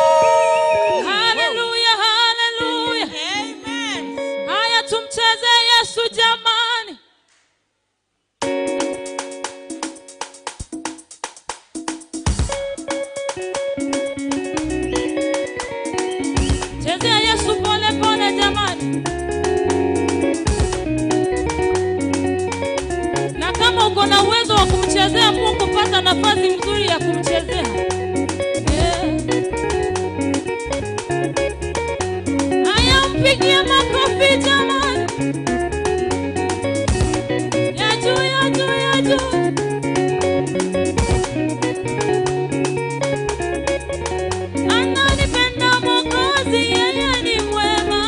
Haleluya, haleluya. Amen. Haya, tumcheze Yesu jamani. Chezea Yesu pole pole jamani. Na kama uko na uwezo wa kumchezea Mungu, pata nafasi nzuri ya kumchezea. Haya, mpigie makofi jamani. Ya juu, ya juu, ya juu. Ananipenda Mwokozi, yeye ni mwema.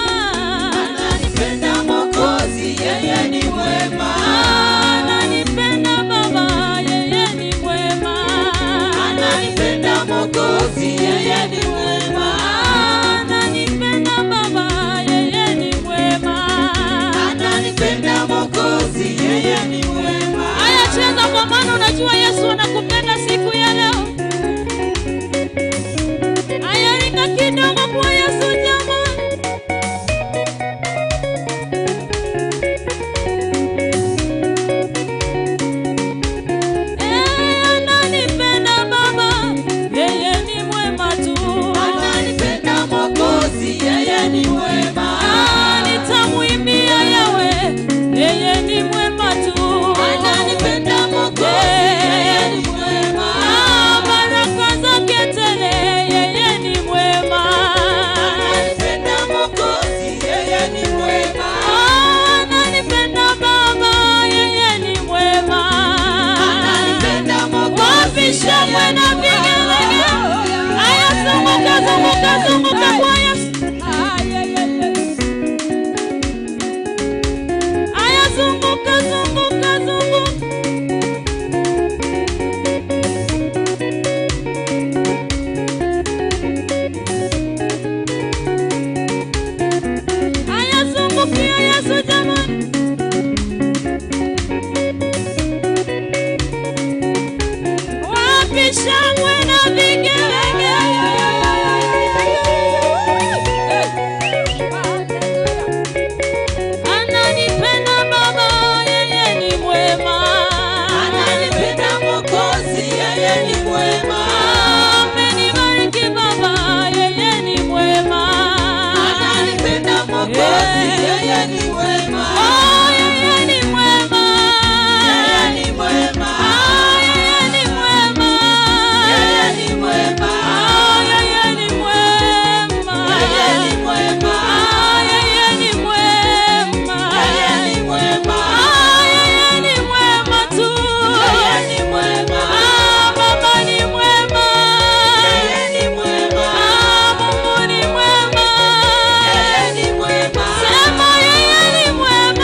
Ananipenda Mwokozi, yeye ni mwema. Ananipenda Baba, yeye ni mwema. Ananipenda Mwokozi, yeye ni mwema. Ananipenda Baba, yeye ni mwema. Ananipenda Mwokozi, yeye ni mwema. Haya, cheza kwa maana unajua Yesu anakupenda siku ya leo. Haya, ringa kidogo kwa Yesu jamani. Ananipenda Baba, yeye ni mwema tu. Ananipenda Mwokozi, yeye ni mwema. Nitamwimbia Yawe, yeye ni mwema tu. Ananipenda Mwokozi, yeye ni mwema. Baraka zake tele, yeye ni mwema. Ananipenda Mwokozi, yeye ni mwema. Ananipenda Baba, yeye ni mwema. Ananipenda Mwokozi, Wapi shangwe na vigelegele? Haya, zunguka, zunguka, zunguka kwa Yesu. Haya, zunguka, zunguka, zunguka. Haya, zungukia Yesu jamani. Wapi shangwe na vigelegele? Ananipenda Baba, yeye ni mwema. Ananipenda Mwokozi, yeye ni mwema. Amenibariki Baba, yeye ni mwema. Ananipenda Mwokozi, yeye ni mwema. Oh, yeye ni mwema. Yeye ni mwema. Ah, yeye ni mwema. Yeye ni mwema. Ah, yeye ni mwema. Yeye ni mwema. Ah, yeye ni mwema. Yeye ni mwema. Ah, yeye ni mwema tu. Yeye ni mwema. Ah, Baba ni mwema. Yeye ni mwema. Ah, Mungu ni mwema. Yeye ni mwema. Sema yeye ni mwema.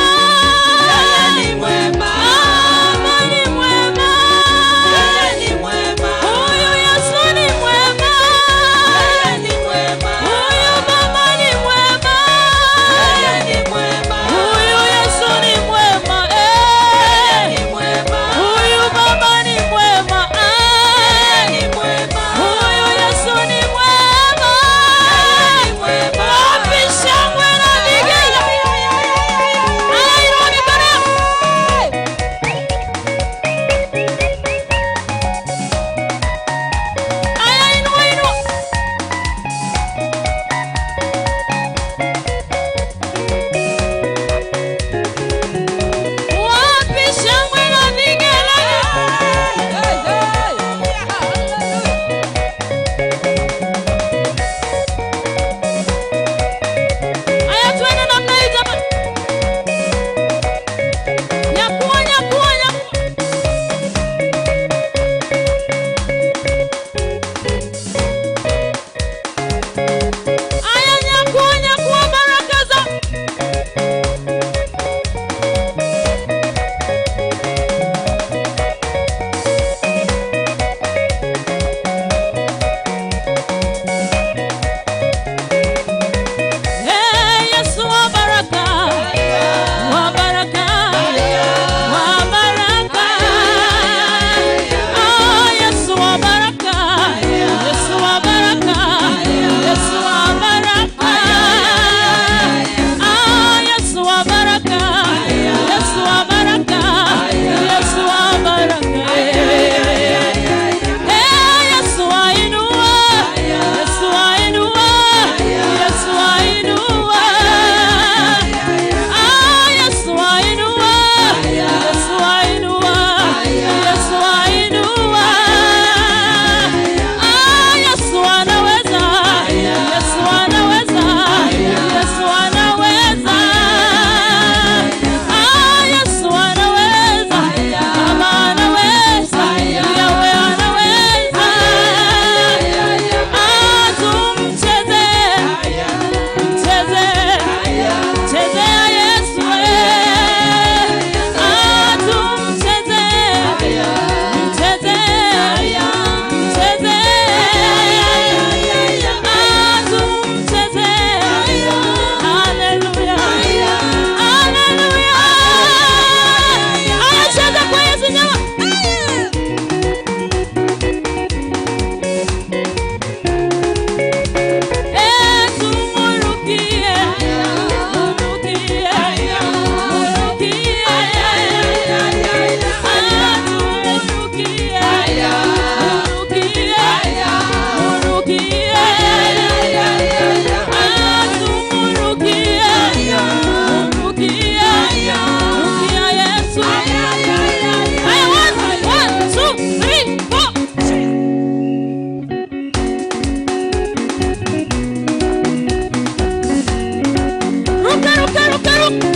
Ruka, ruka.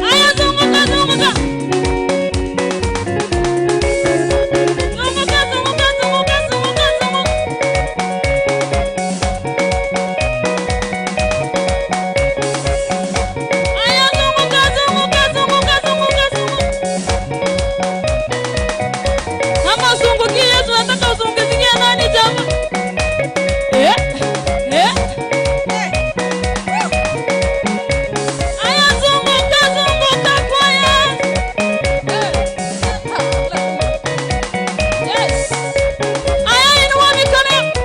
Aya, zunguka, zunguka. Zunguka, zunguka, zunguka, zunguka, zunguka. Aya, zunguka, zunguka, zunguka, zunguka, zunguka. Kama uzunguki Yesu, nataka uzungukie nani jamaa? Eh, eh. Aya, zunguka, zunguka kwa Yesu. Yes. Aya, inua mikono yako.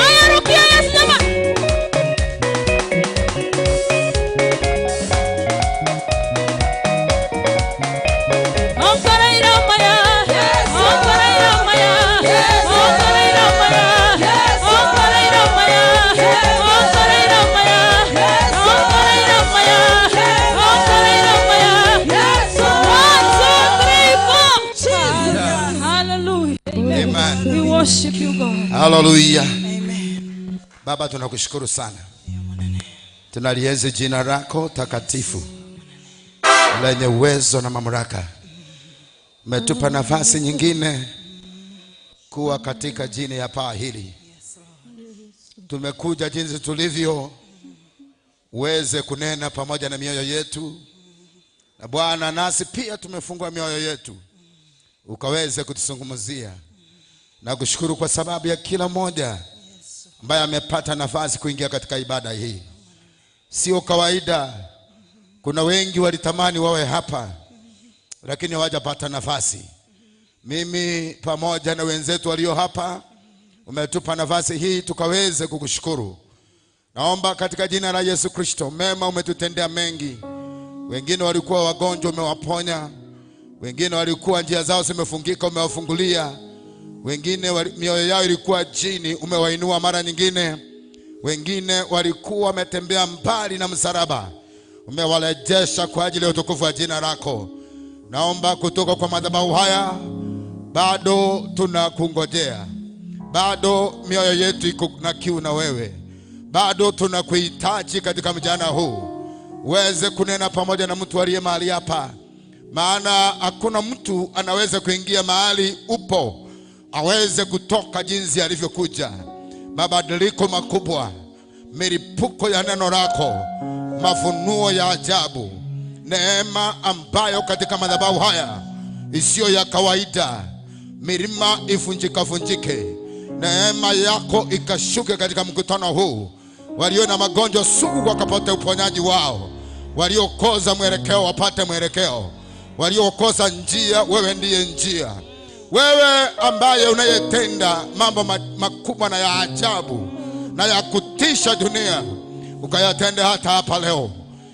Aya, rukia Yesu jamaa. Hallelujah. Amen. We worship you, God. Haleluya. Baba, tunakushukuru sana, tunalienzi jina lako takatifu lenye uwezo na mamlaka. Umetupa nafasi nyingine kuwa katika jini ya paa hili. Tumekuja jinsi tulivyo, uweze kunena pamoja na mioyo yetu, na Bwana, nasi pia tumefungua mioyo yetu, ukaweze kutuzungumzia. Na kushukuru kwa sababu ya kila mmoja ambaye amepata nafasi kuingia katika ibada hii. Sio kawaida, kuna wengi walitamani wawe hapa lakini hawajapata nafasi. Mimi pamoja na wenzetu walio hapa, umetupa nafasi hii tukaweze kukushukuru. Naomba katika jina la Yesu Kristo, mema umetutendea mengi. Wengine walikuwa wagonjwa umewaponya, wengine walikuwa njia zao zimefungika umewafungulia, wengine mioyo yao ilikuwa chini umewainua mara nyingine, wengine walikuwa wametembea mbali na msalaba umewarejesha kwa ajili ya utukufu wa jina lako. Naomba kutoka kwa madhabahu haya, bado tunakungojea, bado mioyo yetu iko na kiu na wewe, bado tunakuhitaji katika mchana huu, uweze kunena pamoja na mtu aliye mahali hapa, maana hakuna mtu anaweza kuingia mahali upo aweze kutoka jinsi alivyokuja. Mabadiliko makubwa, milipuko ya neno lako, mafunuo ya ajabu, neema ambayo katika madhabahu haya isiyo ya kawaida, milima ifunjika funjike, neema yako ikashuke katika mkutano huu. Walio na magonjwa sugu wakapate uponyaji wao, waliokosa mwelekeo wapate mwelekeo, waliokosa njia, wewe ndiye njia. Wewe ambaye unayetenda mambo makubwa na ya ajabu na ya kutisha dunia, ukayatende hata hapa leo,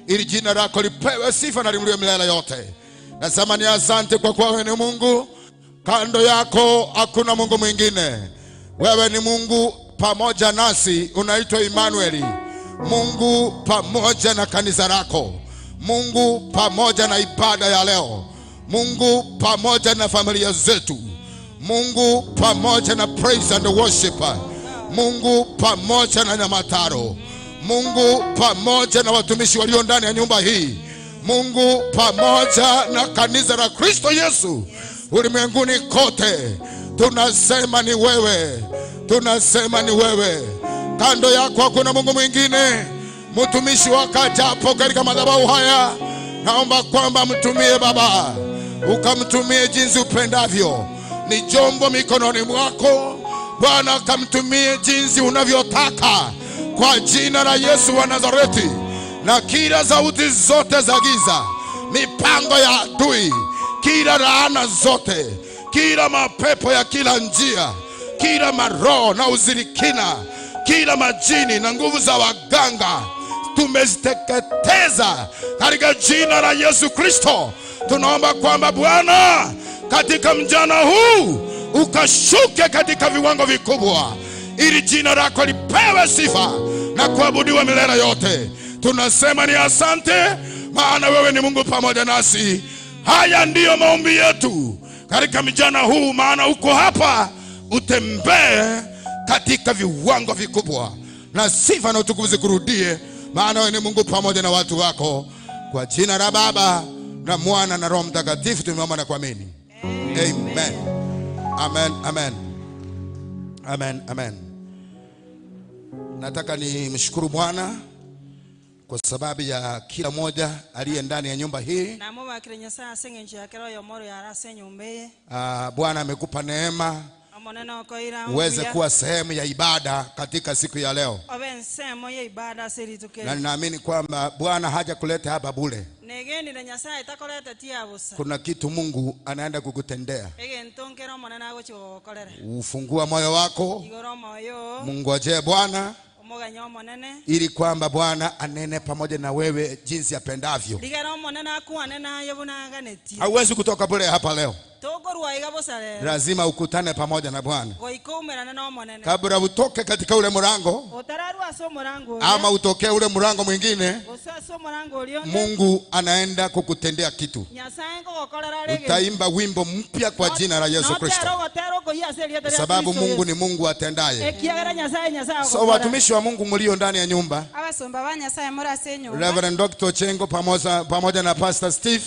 ili jina lako lipewe sifa na liinuliwe milele yote. Nasema ni asante kwa kuwa wewe ni Mungu, kando yako hakuna Mungu mwingine. Wewe ni Mungu pamoja nasi, unaitwa Emmanueli, Mungu pamoja na kanisa lako, Mungu pamoja na ibada ya leo, Mungu pamoja na familia zetu, Mungu pamoja na praise and worship, Mungu pamoja na Nyamataro, Mungu pamoja na watumishi walio ndani ya nyumba hii, Mungu pamoja na kanisa la Kristo Yesu ulimwenguni kote. Tunasema ni wewe, tunasema ni wewe. Kando yako hakuna Mungu mwingine. Mtumishi wako ajapo katika madhabahu haya, naomba kwamba mtumie Baba, ukamtumie jinsi upendavyo. Ni chombo mikononi mwako Bwana, kamtumie jinsi unavyotaka, kwa jina la Yesu wa Nazareti. Na kila sauti zote za giza, mipango ya adui, kila laana zote, kila mapepo ya kila njia, kila maroho na uzirikina, kila majini na nguvu za waganga, tumeziteketeza katika jina la Yesu Kristo. Tunaomba kwamba Bwana, katika mchana huu ukashuke katika viwango vikubwa, ili jina lako lipewe sifa na kuabudiwa milele yote. Tunasema ni asante, maana wewe ni Mungu pamoja nasi. Haya ndiyo maombi yetu katika mchana huu, maana uko hapa, utembee katika viwango vikubwa, na sifa na utukufu zikurudie, maana wewe ni Mungu pamoja na watu wako. Kwa jina la Baba na Mwana na Roho Mtakatifu tumeomba na kuamini. Amen. Amen, amen. Amen, amen. Nataka nimshukuru Bwana kwa sababu ya kila mmoja aliye ndani ya nyumba hii. Namubakire Nyasaye ase eng'encho ya kera oyomo oyo are ase enyomba eye. Bwana amekupa neema Omonene okoira uweze mbuya. kuwa sehemu ya ibada katika siku ya leo. Obe ensemo ya ibada ase rituko Na eri. ninaamini kwamba Bwana hajakuleta hapa bure. Negenire Nyasaye takorete tiabusa. Kuna kitu Mungu anaenda kukutendea. Egento nkere omonene agochi gogokorera. Ufungua moyo wako, Igoro omoyo, mungojee Bwana omoganya omonene. ili kwamba Bwana anene pamoja na wewe jinsi apendavyo. Rigera omonene akwane naye buna aganeti. Hauwezi kutoka bure hapa leo. Tokorwa iga bosa rero. Lazima ukutane pamoja na Bwana. Goika umerane na omonene. Kabla utoke katika ule mlango Otararwa ase omorango oria. ama utokee ule mlango mwingine, Gose ase omorango oria onde. Mungu anaenda kukutendea kitu. Nyasaye ngogokorera are egento. Utaimba wimbo mpya kwa jina la Yesu Kristo, Notera ogotera okoyia ase erieta ria sababu Kristo Mungu Yesu. ni Mungu atendaye. Ekiagera Nyasaye Nyasaye So ogokora. watumishi wa Mungu mlio ndani ya nyumba, Abasomba ba Nyasaye muri ase enyomba. Reverend Dr. Chengo pamoja na Pastor Steve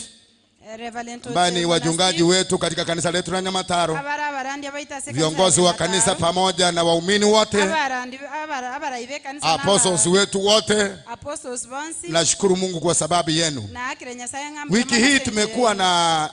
Reverend ambaye ni Ochengo na wachungaji Steve. wetu katika kanisa letu la Nyamataro, Abara abarandi abaita ase kanisa viongozi wa ya kanisa Nyamataro. pamoja na waumini wote, Abarandi abara ibe kanisa na apostles wetu wote, apostles bonsi. nashukuru Mungu kwa sababu yenu. Na akire Nyasaye ng'ambe Wiki hii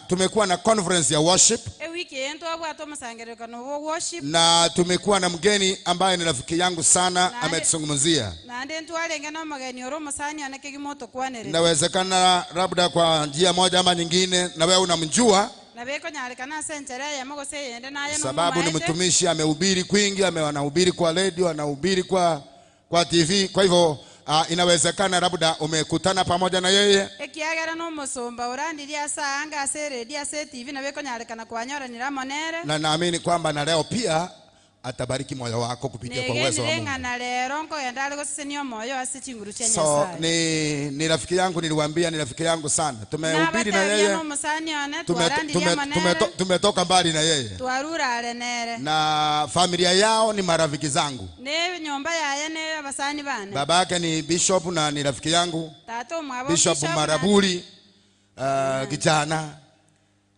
tumekuwa na conference ya worship, Wiki yento abwate omusangerekano wo worship, na tumekuwa na mgeni ambaye ni rafiki yangu sana, ametuzungumzia. Naende ntwarenge na omogeni ore omusani one kegima otokwanerete. Inawezekana labda kwa njia moja ama nyingine na wewe unamjua, Na bekonyarekana ase enchera eyemo gose eyende naye sababu ni nomomaete. mtumishi, amehubiri kwingi, anahubiri kwa radio, anahubiri kwa TV. Kwa hivyo inawezekana labda umekutana pamoja na yeye. Ekiagera nomusumba orandirie ase anga ase radio ase TV na bekonyarekana kwanyoranira monere. Na naamini kwamba na leo pia atabariki moyo wako kupitia kwa uwezo wa Negenire Mungu. ng'ana rero nkoyenda are gosesenia omoyo ase chinguru chia So Nyasaye. ni rafiki yangu, niliwaambia ni rafiki yangu sana. Tumehubiri na Nabateria yeye, nomusani one, twarandirie monere. tumetoka mbali na yeye. Twarurare nere. Na familia yao ni marafiki zangu. Ne nyomba yaye ne abasani bane. Baba yake ni bishop na ni rafiki yangu. Tata omwabo Bishop Bishop Marabuli, kijana.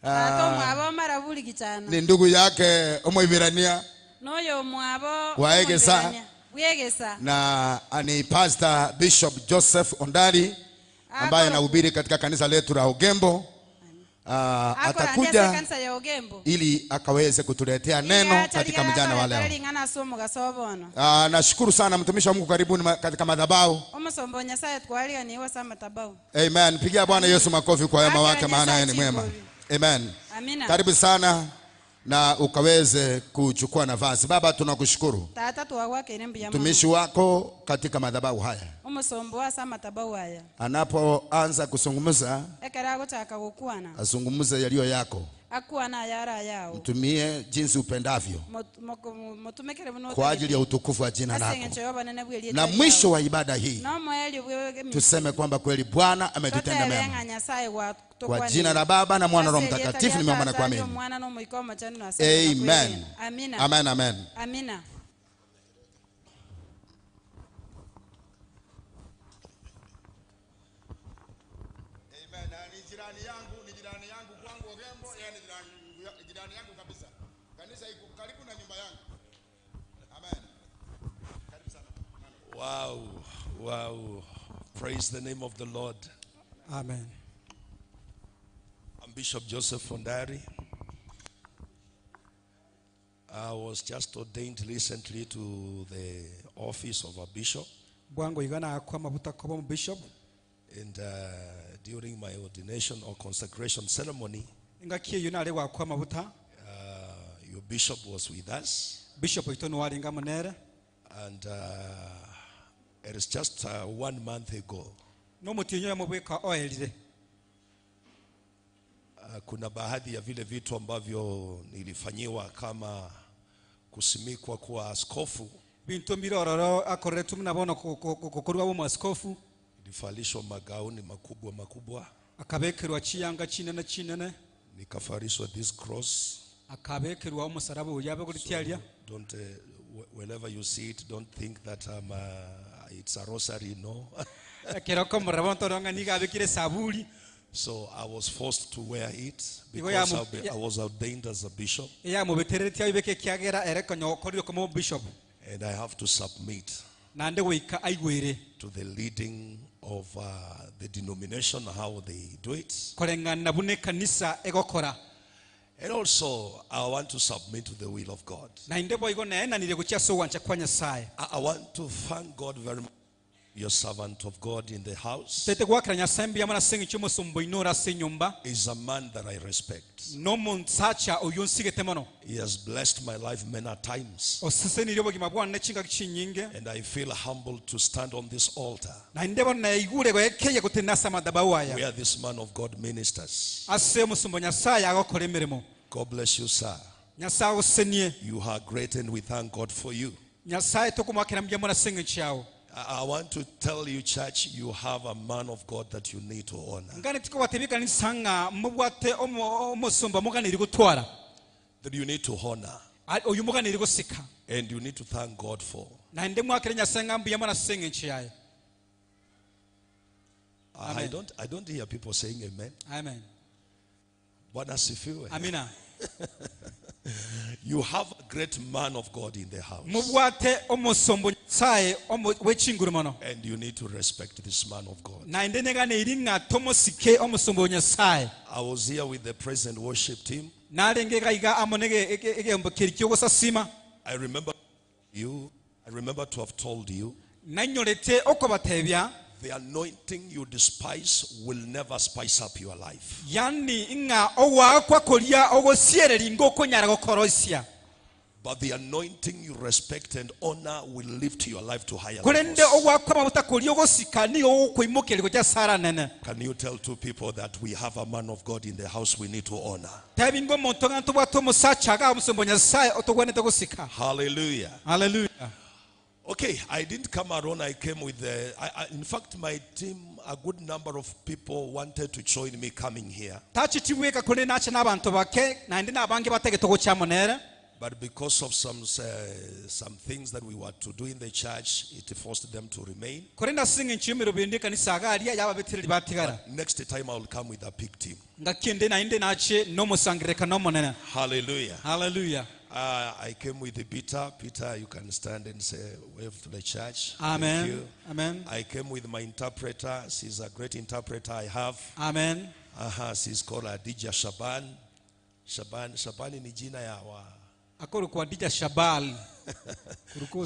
Tata omwabo Marabuli kijana. Ni ndugu yake Omoibirania. Noyo mwabo Waegesa. Omoibirania. Waegesa. Na ni Pastor Bishop Joseph Ondari ambaye anahubiri katika kanisa letu la Ogembo. Atakuja kanisa ya Ogembo ili akaweze kutuletea neno katika mjana wa leo. Lingana somo gasobono. Nashukuru sana mtumishi wa Mungu, karibuni katika madhabahu. Omusombo Nyasaye twaliga niwe sa madhabahu. Amen. Pigia Bwana Yesu makofi kwa wema wake, maana yeye ni mwema. Amen. Amina. Karibu sana na ukaweze kuchukua nafasi. Baba, tunakushukuru Tata tuwawake nembi ya mama. mtumishi wako katika madhabahu haya. Omusombo wa sa madhabahu haya. Anapoanza kuzungumza, Ekera gutaka gukwana. azungumze yaliyo yako. Akwana yara yao. Mtumie jinsi upendavyo kwa ajili ya utukufu wa jina lako. Na mwisho wa ibada hii tuseme kwamba kweli Bwana ametutenda mema. Kwa jina la Baba na Mwana na Roho Mtakatifu nimeomba na kuamini. Amen. Amen, amen. Amina. Amen. Ni jirani yangu, ni jirani yangu kwangu Ogembo, yani jirani yangu kabisa. Kanisa iko karibu na nyumba yangu. Amen. Karibu sana. Wow, wow. Praise the name of the Lord. Amen. I'm Bishop Joseph Fondari. I was just ordained recently to the office of a bishop. Bishop. And during my ordination or consecration ceremony, your bishop was with us. Bishop. And it is just 1 month ago. Kuna baadhi ya vile vitu ambavyo nilifanyiwa kama kusimikwa kuwa askofu. Nilivalishwa magauni makubwa makubwa. Nikafarishwa this cross. So don't whenever you see it, don't think that I'm it's a rosary, no. So I was forced to wear it because I was ordained as a bishop. And I have to submit to the leading of the denomination, how they do it. And also, I want to submit to the will of God. I want to thank God very much. Your servant of God in the house is a man that I respect. He has blessed my life many times. And I feel humbled to stand on this altar where this man of God ministers. God bless you, sir. You are great and we thank God for you. I want to tell you, church, you have a man of God that you need to honor. That you need to honor. And you need to thank God for. I don't hear people saying amen. Amen. Bwana asifiwe. Amina. You have a great man of God in the house. And you need to respect this man of God. I was here with the present worship team. I remember to have told you, the anointing you despise will never spice up your life. But the anointing you respect and honor will lift your life to higher levels. Can you tell two people that we have a man of God in the house we need to honor? Hallelujah. Hallelujah. Okay, I didn't come alone. I came with the... in fact, my team, a good number of people wanted to join me coming here. But because of some things that we were to do in the church, it forced them to remain. But next time I will come with a big team. Hallelujah. Hallelujah. I came with Peter. Peter, you can stand and say, wave to the church. Amen. Thank you. Amen. I came with my interpreter. She's a great interpreter I have. Amen. She's called Adija Shaban. Shaban, Shabani ni jina ya wa... Akoro kwa Adija Shabal.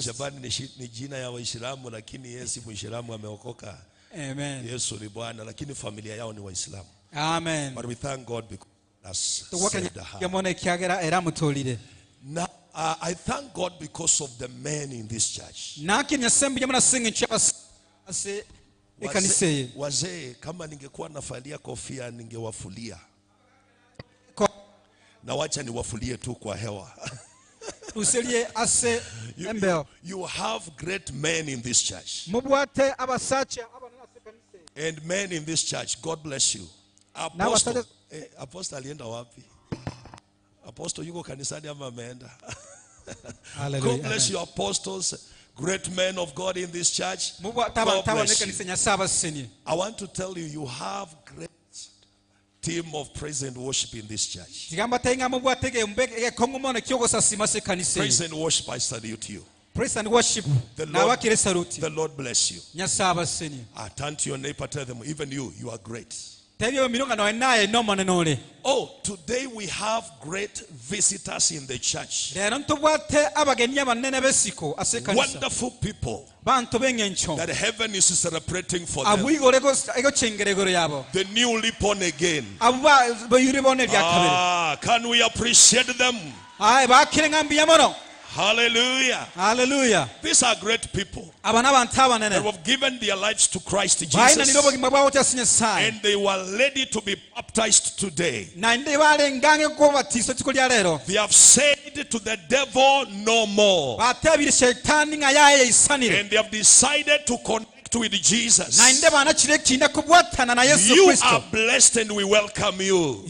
Shabani ni jina ya Waislamu, lakini yeye si Muislamu, ameokoka. Amen. Yesu ni Bwana, lakini familia yao ni Waislamu. Amen. But we thank God because that's saved her. Now, I thank God because of the men in this church. Wazee, kama ningekuwa nafalia kofia ningewafulia. Na wacha niwafulie tu kwa hewa. Uselie ase embeo. You have great men in this church. Mubwate abasacha and men in this church. God bless you. Apostle, Apostle alienda wapi? Apostle yuko kanisani ama ameenda? God bless you, apostles, great men of God in this church. God bless you. I want to tell you, you have great team of praise and worship in this church. Praise and worship, I salute you. Praise and worship. The Lord bless you. I turn to your neighbor, tell them, even you, you are great. Oh, today we have great visitors in the church. Wonderful people that heaven is celebrating for them. The newly born again. Can we appreciate them? Hallelujah. Hallelujah. These are great people. They have given their lives to Christ Jesus. And they were ready to be baptized today. They have said to the devil no more. And they have decided to connect with Jesus. You are blessed and we welcome you.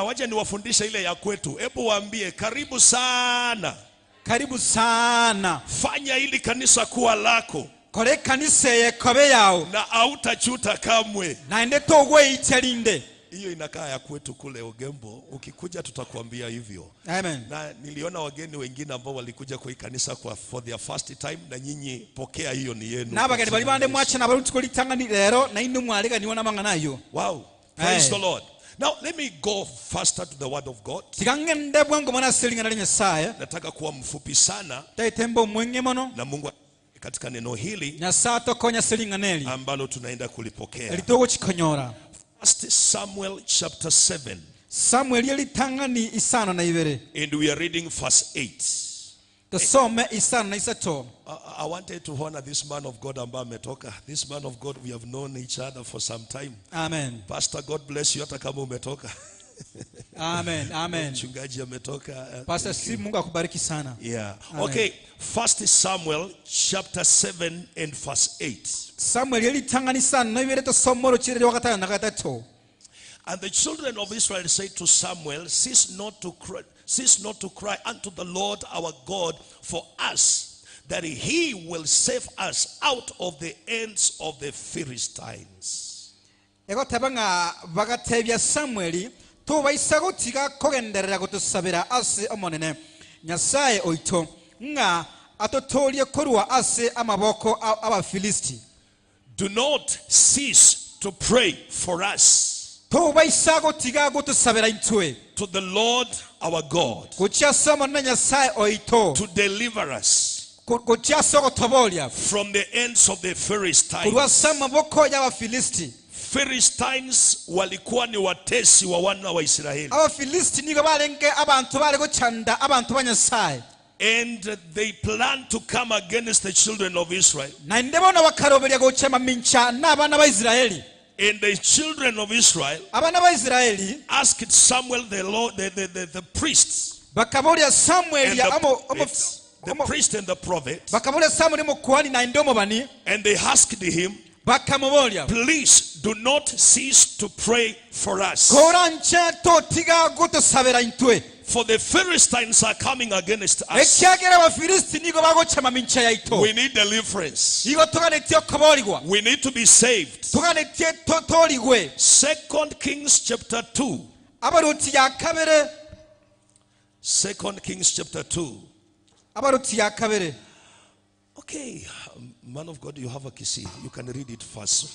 Wacha niwafundishe ile ya kwetu. Hebu waambie karibu sana. Karibu sana. Fanya ili kanisa kuwa lako. Kore kanisa yekobe yao. Na hautajuta kamwe. Na ende togwe ichalinde. Hiyo inakaa ya kwetu kule Ogembo. Ukikuja tutakwambia hivyo. Amen. Na niliona wageni wengine ambao walikuja kwa kanisa kwa for their first time, na nyinyi pokea hiyo ni yenu. Na abageni bali bande mwacha na baruti kolitanga ni lero na inu mwalega niona mangana hiyo. Wow. Praise the Lord. Now let me go faster to the word of God. Tigangende bwangu mwana selinga na Nyasaye. Nataka kuwa mfupi sana. Taitembo mwenge mono. Na Mungu katika neno hili Nyasaye tokonya selinga neli ambalo tunaenda kulipokea. Litogo chikonyora. 1 Samuel chapter 7. Samuel yalitangani isano na ibere. And we are reading verse 8. Tusome isano na isato. I wanted to honor this man of God ambaye ametoka. This man of God, we have known each other for some time. Amen. Pastor, God bless you hata kama umetoka. Amen. Amen. Mchungaji ametoka. Pastor, si Mungu akubariki sana. Yeah. Amen. Okay, 1 Samuel chapter 7 and verse 8. Samuel yalitangani sana na ibere tusomoro chire wakatana na gatatu. And the children of Israel said to Samuel, cease not to cry unto the Lord our God for us, that he will save us out of the hands of the Philistines. Egotabanga bagatebya Samueli tubaisa kogenderera gotusabira ase omonene Nyasaye oito nga atotolie korwa ase amaboko abafilisti. Do not cease to pray for us to the Lord our God, to deliver us from the hands of the Philistines. Philistines walikuwa ni watesi wa wana wa Israeli. And they planned to come against the children of Israel. And the children of Israel asked Samuel the Lord, the priests, and the priest and the prophet, and they asked him, please do not cease to pray for us, for the Philistines are coming against us. We need deliverance. We need to be saved. 2 Kings chapter 2. 2 Kings chapter 2. Okay, man of God, you have a kisi. You can read it first.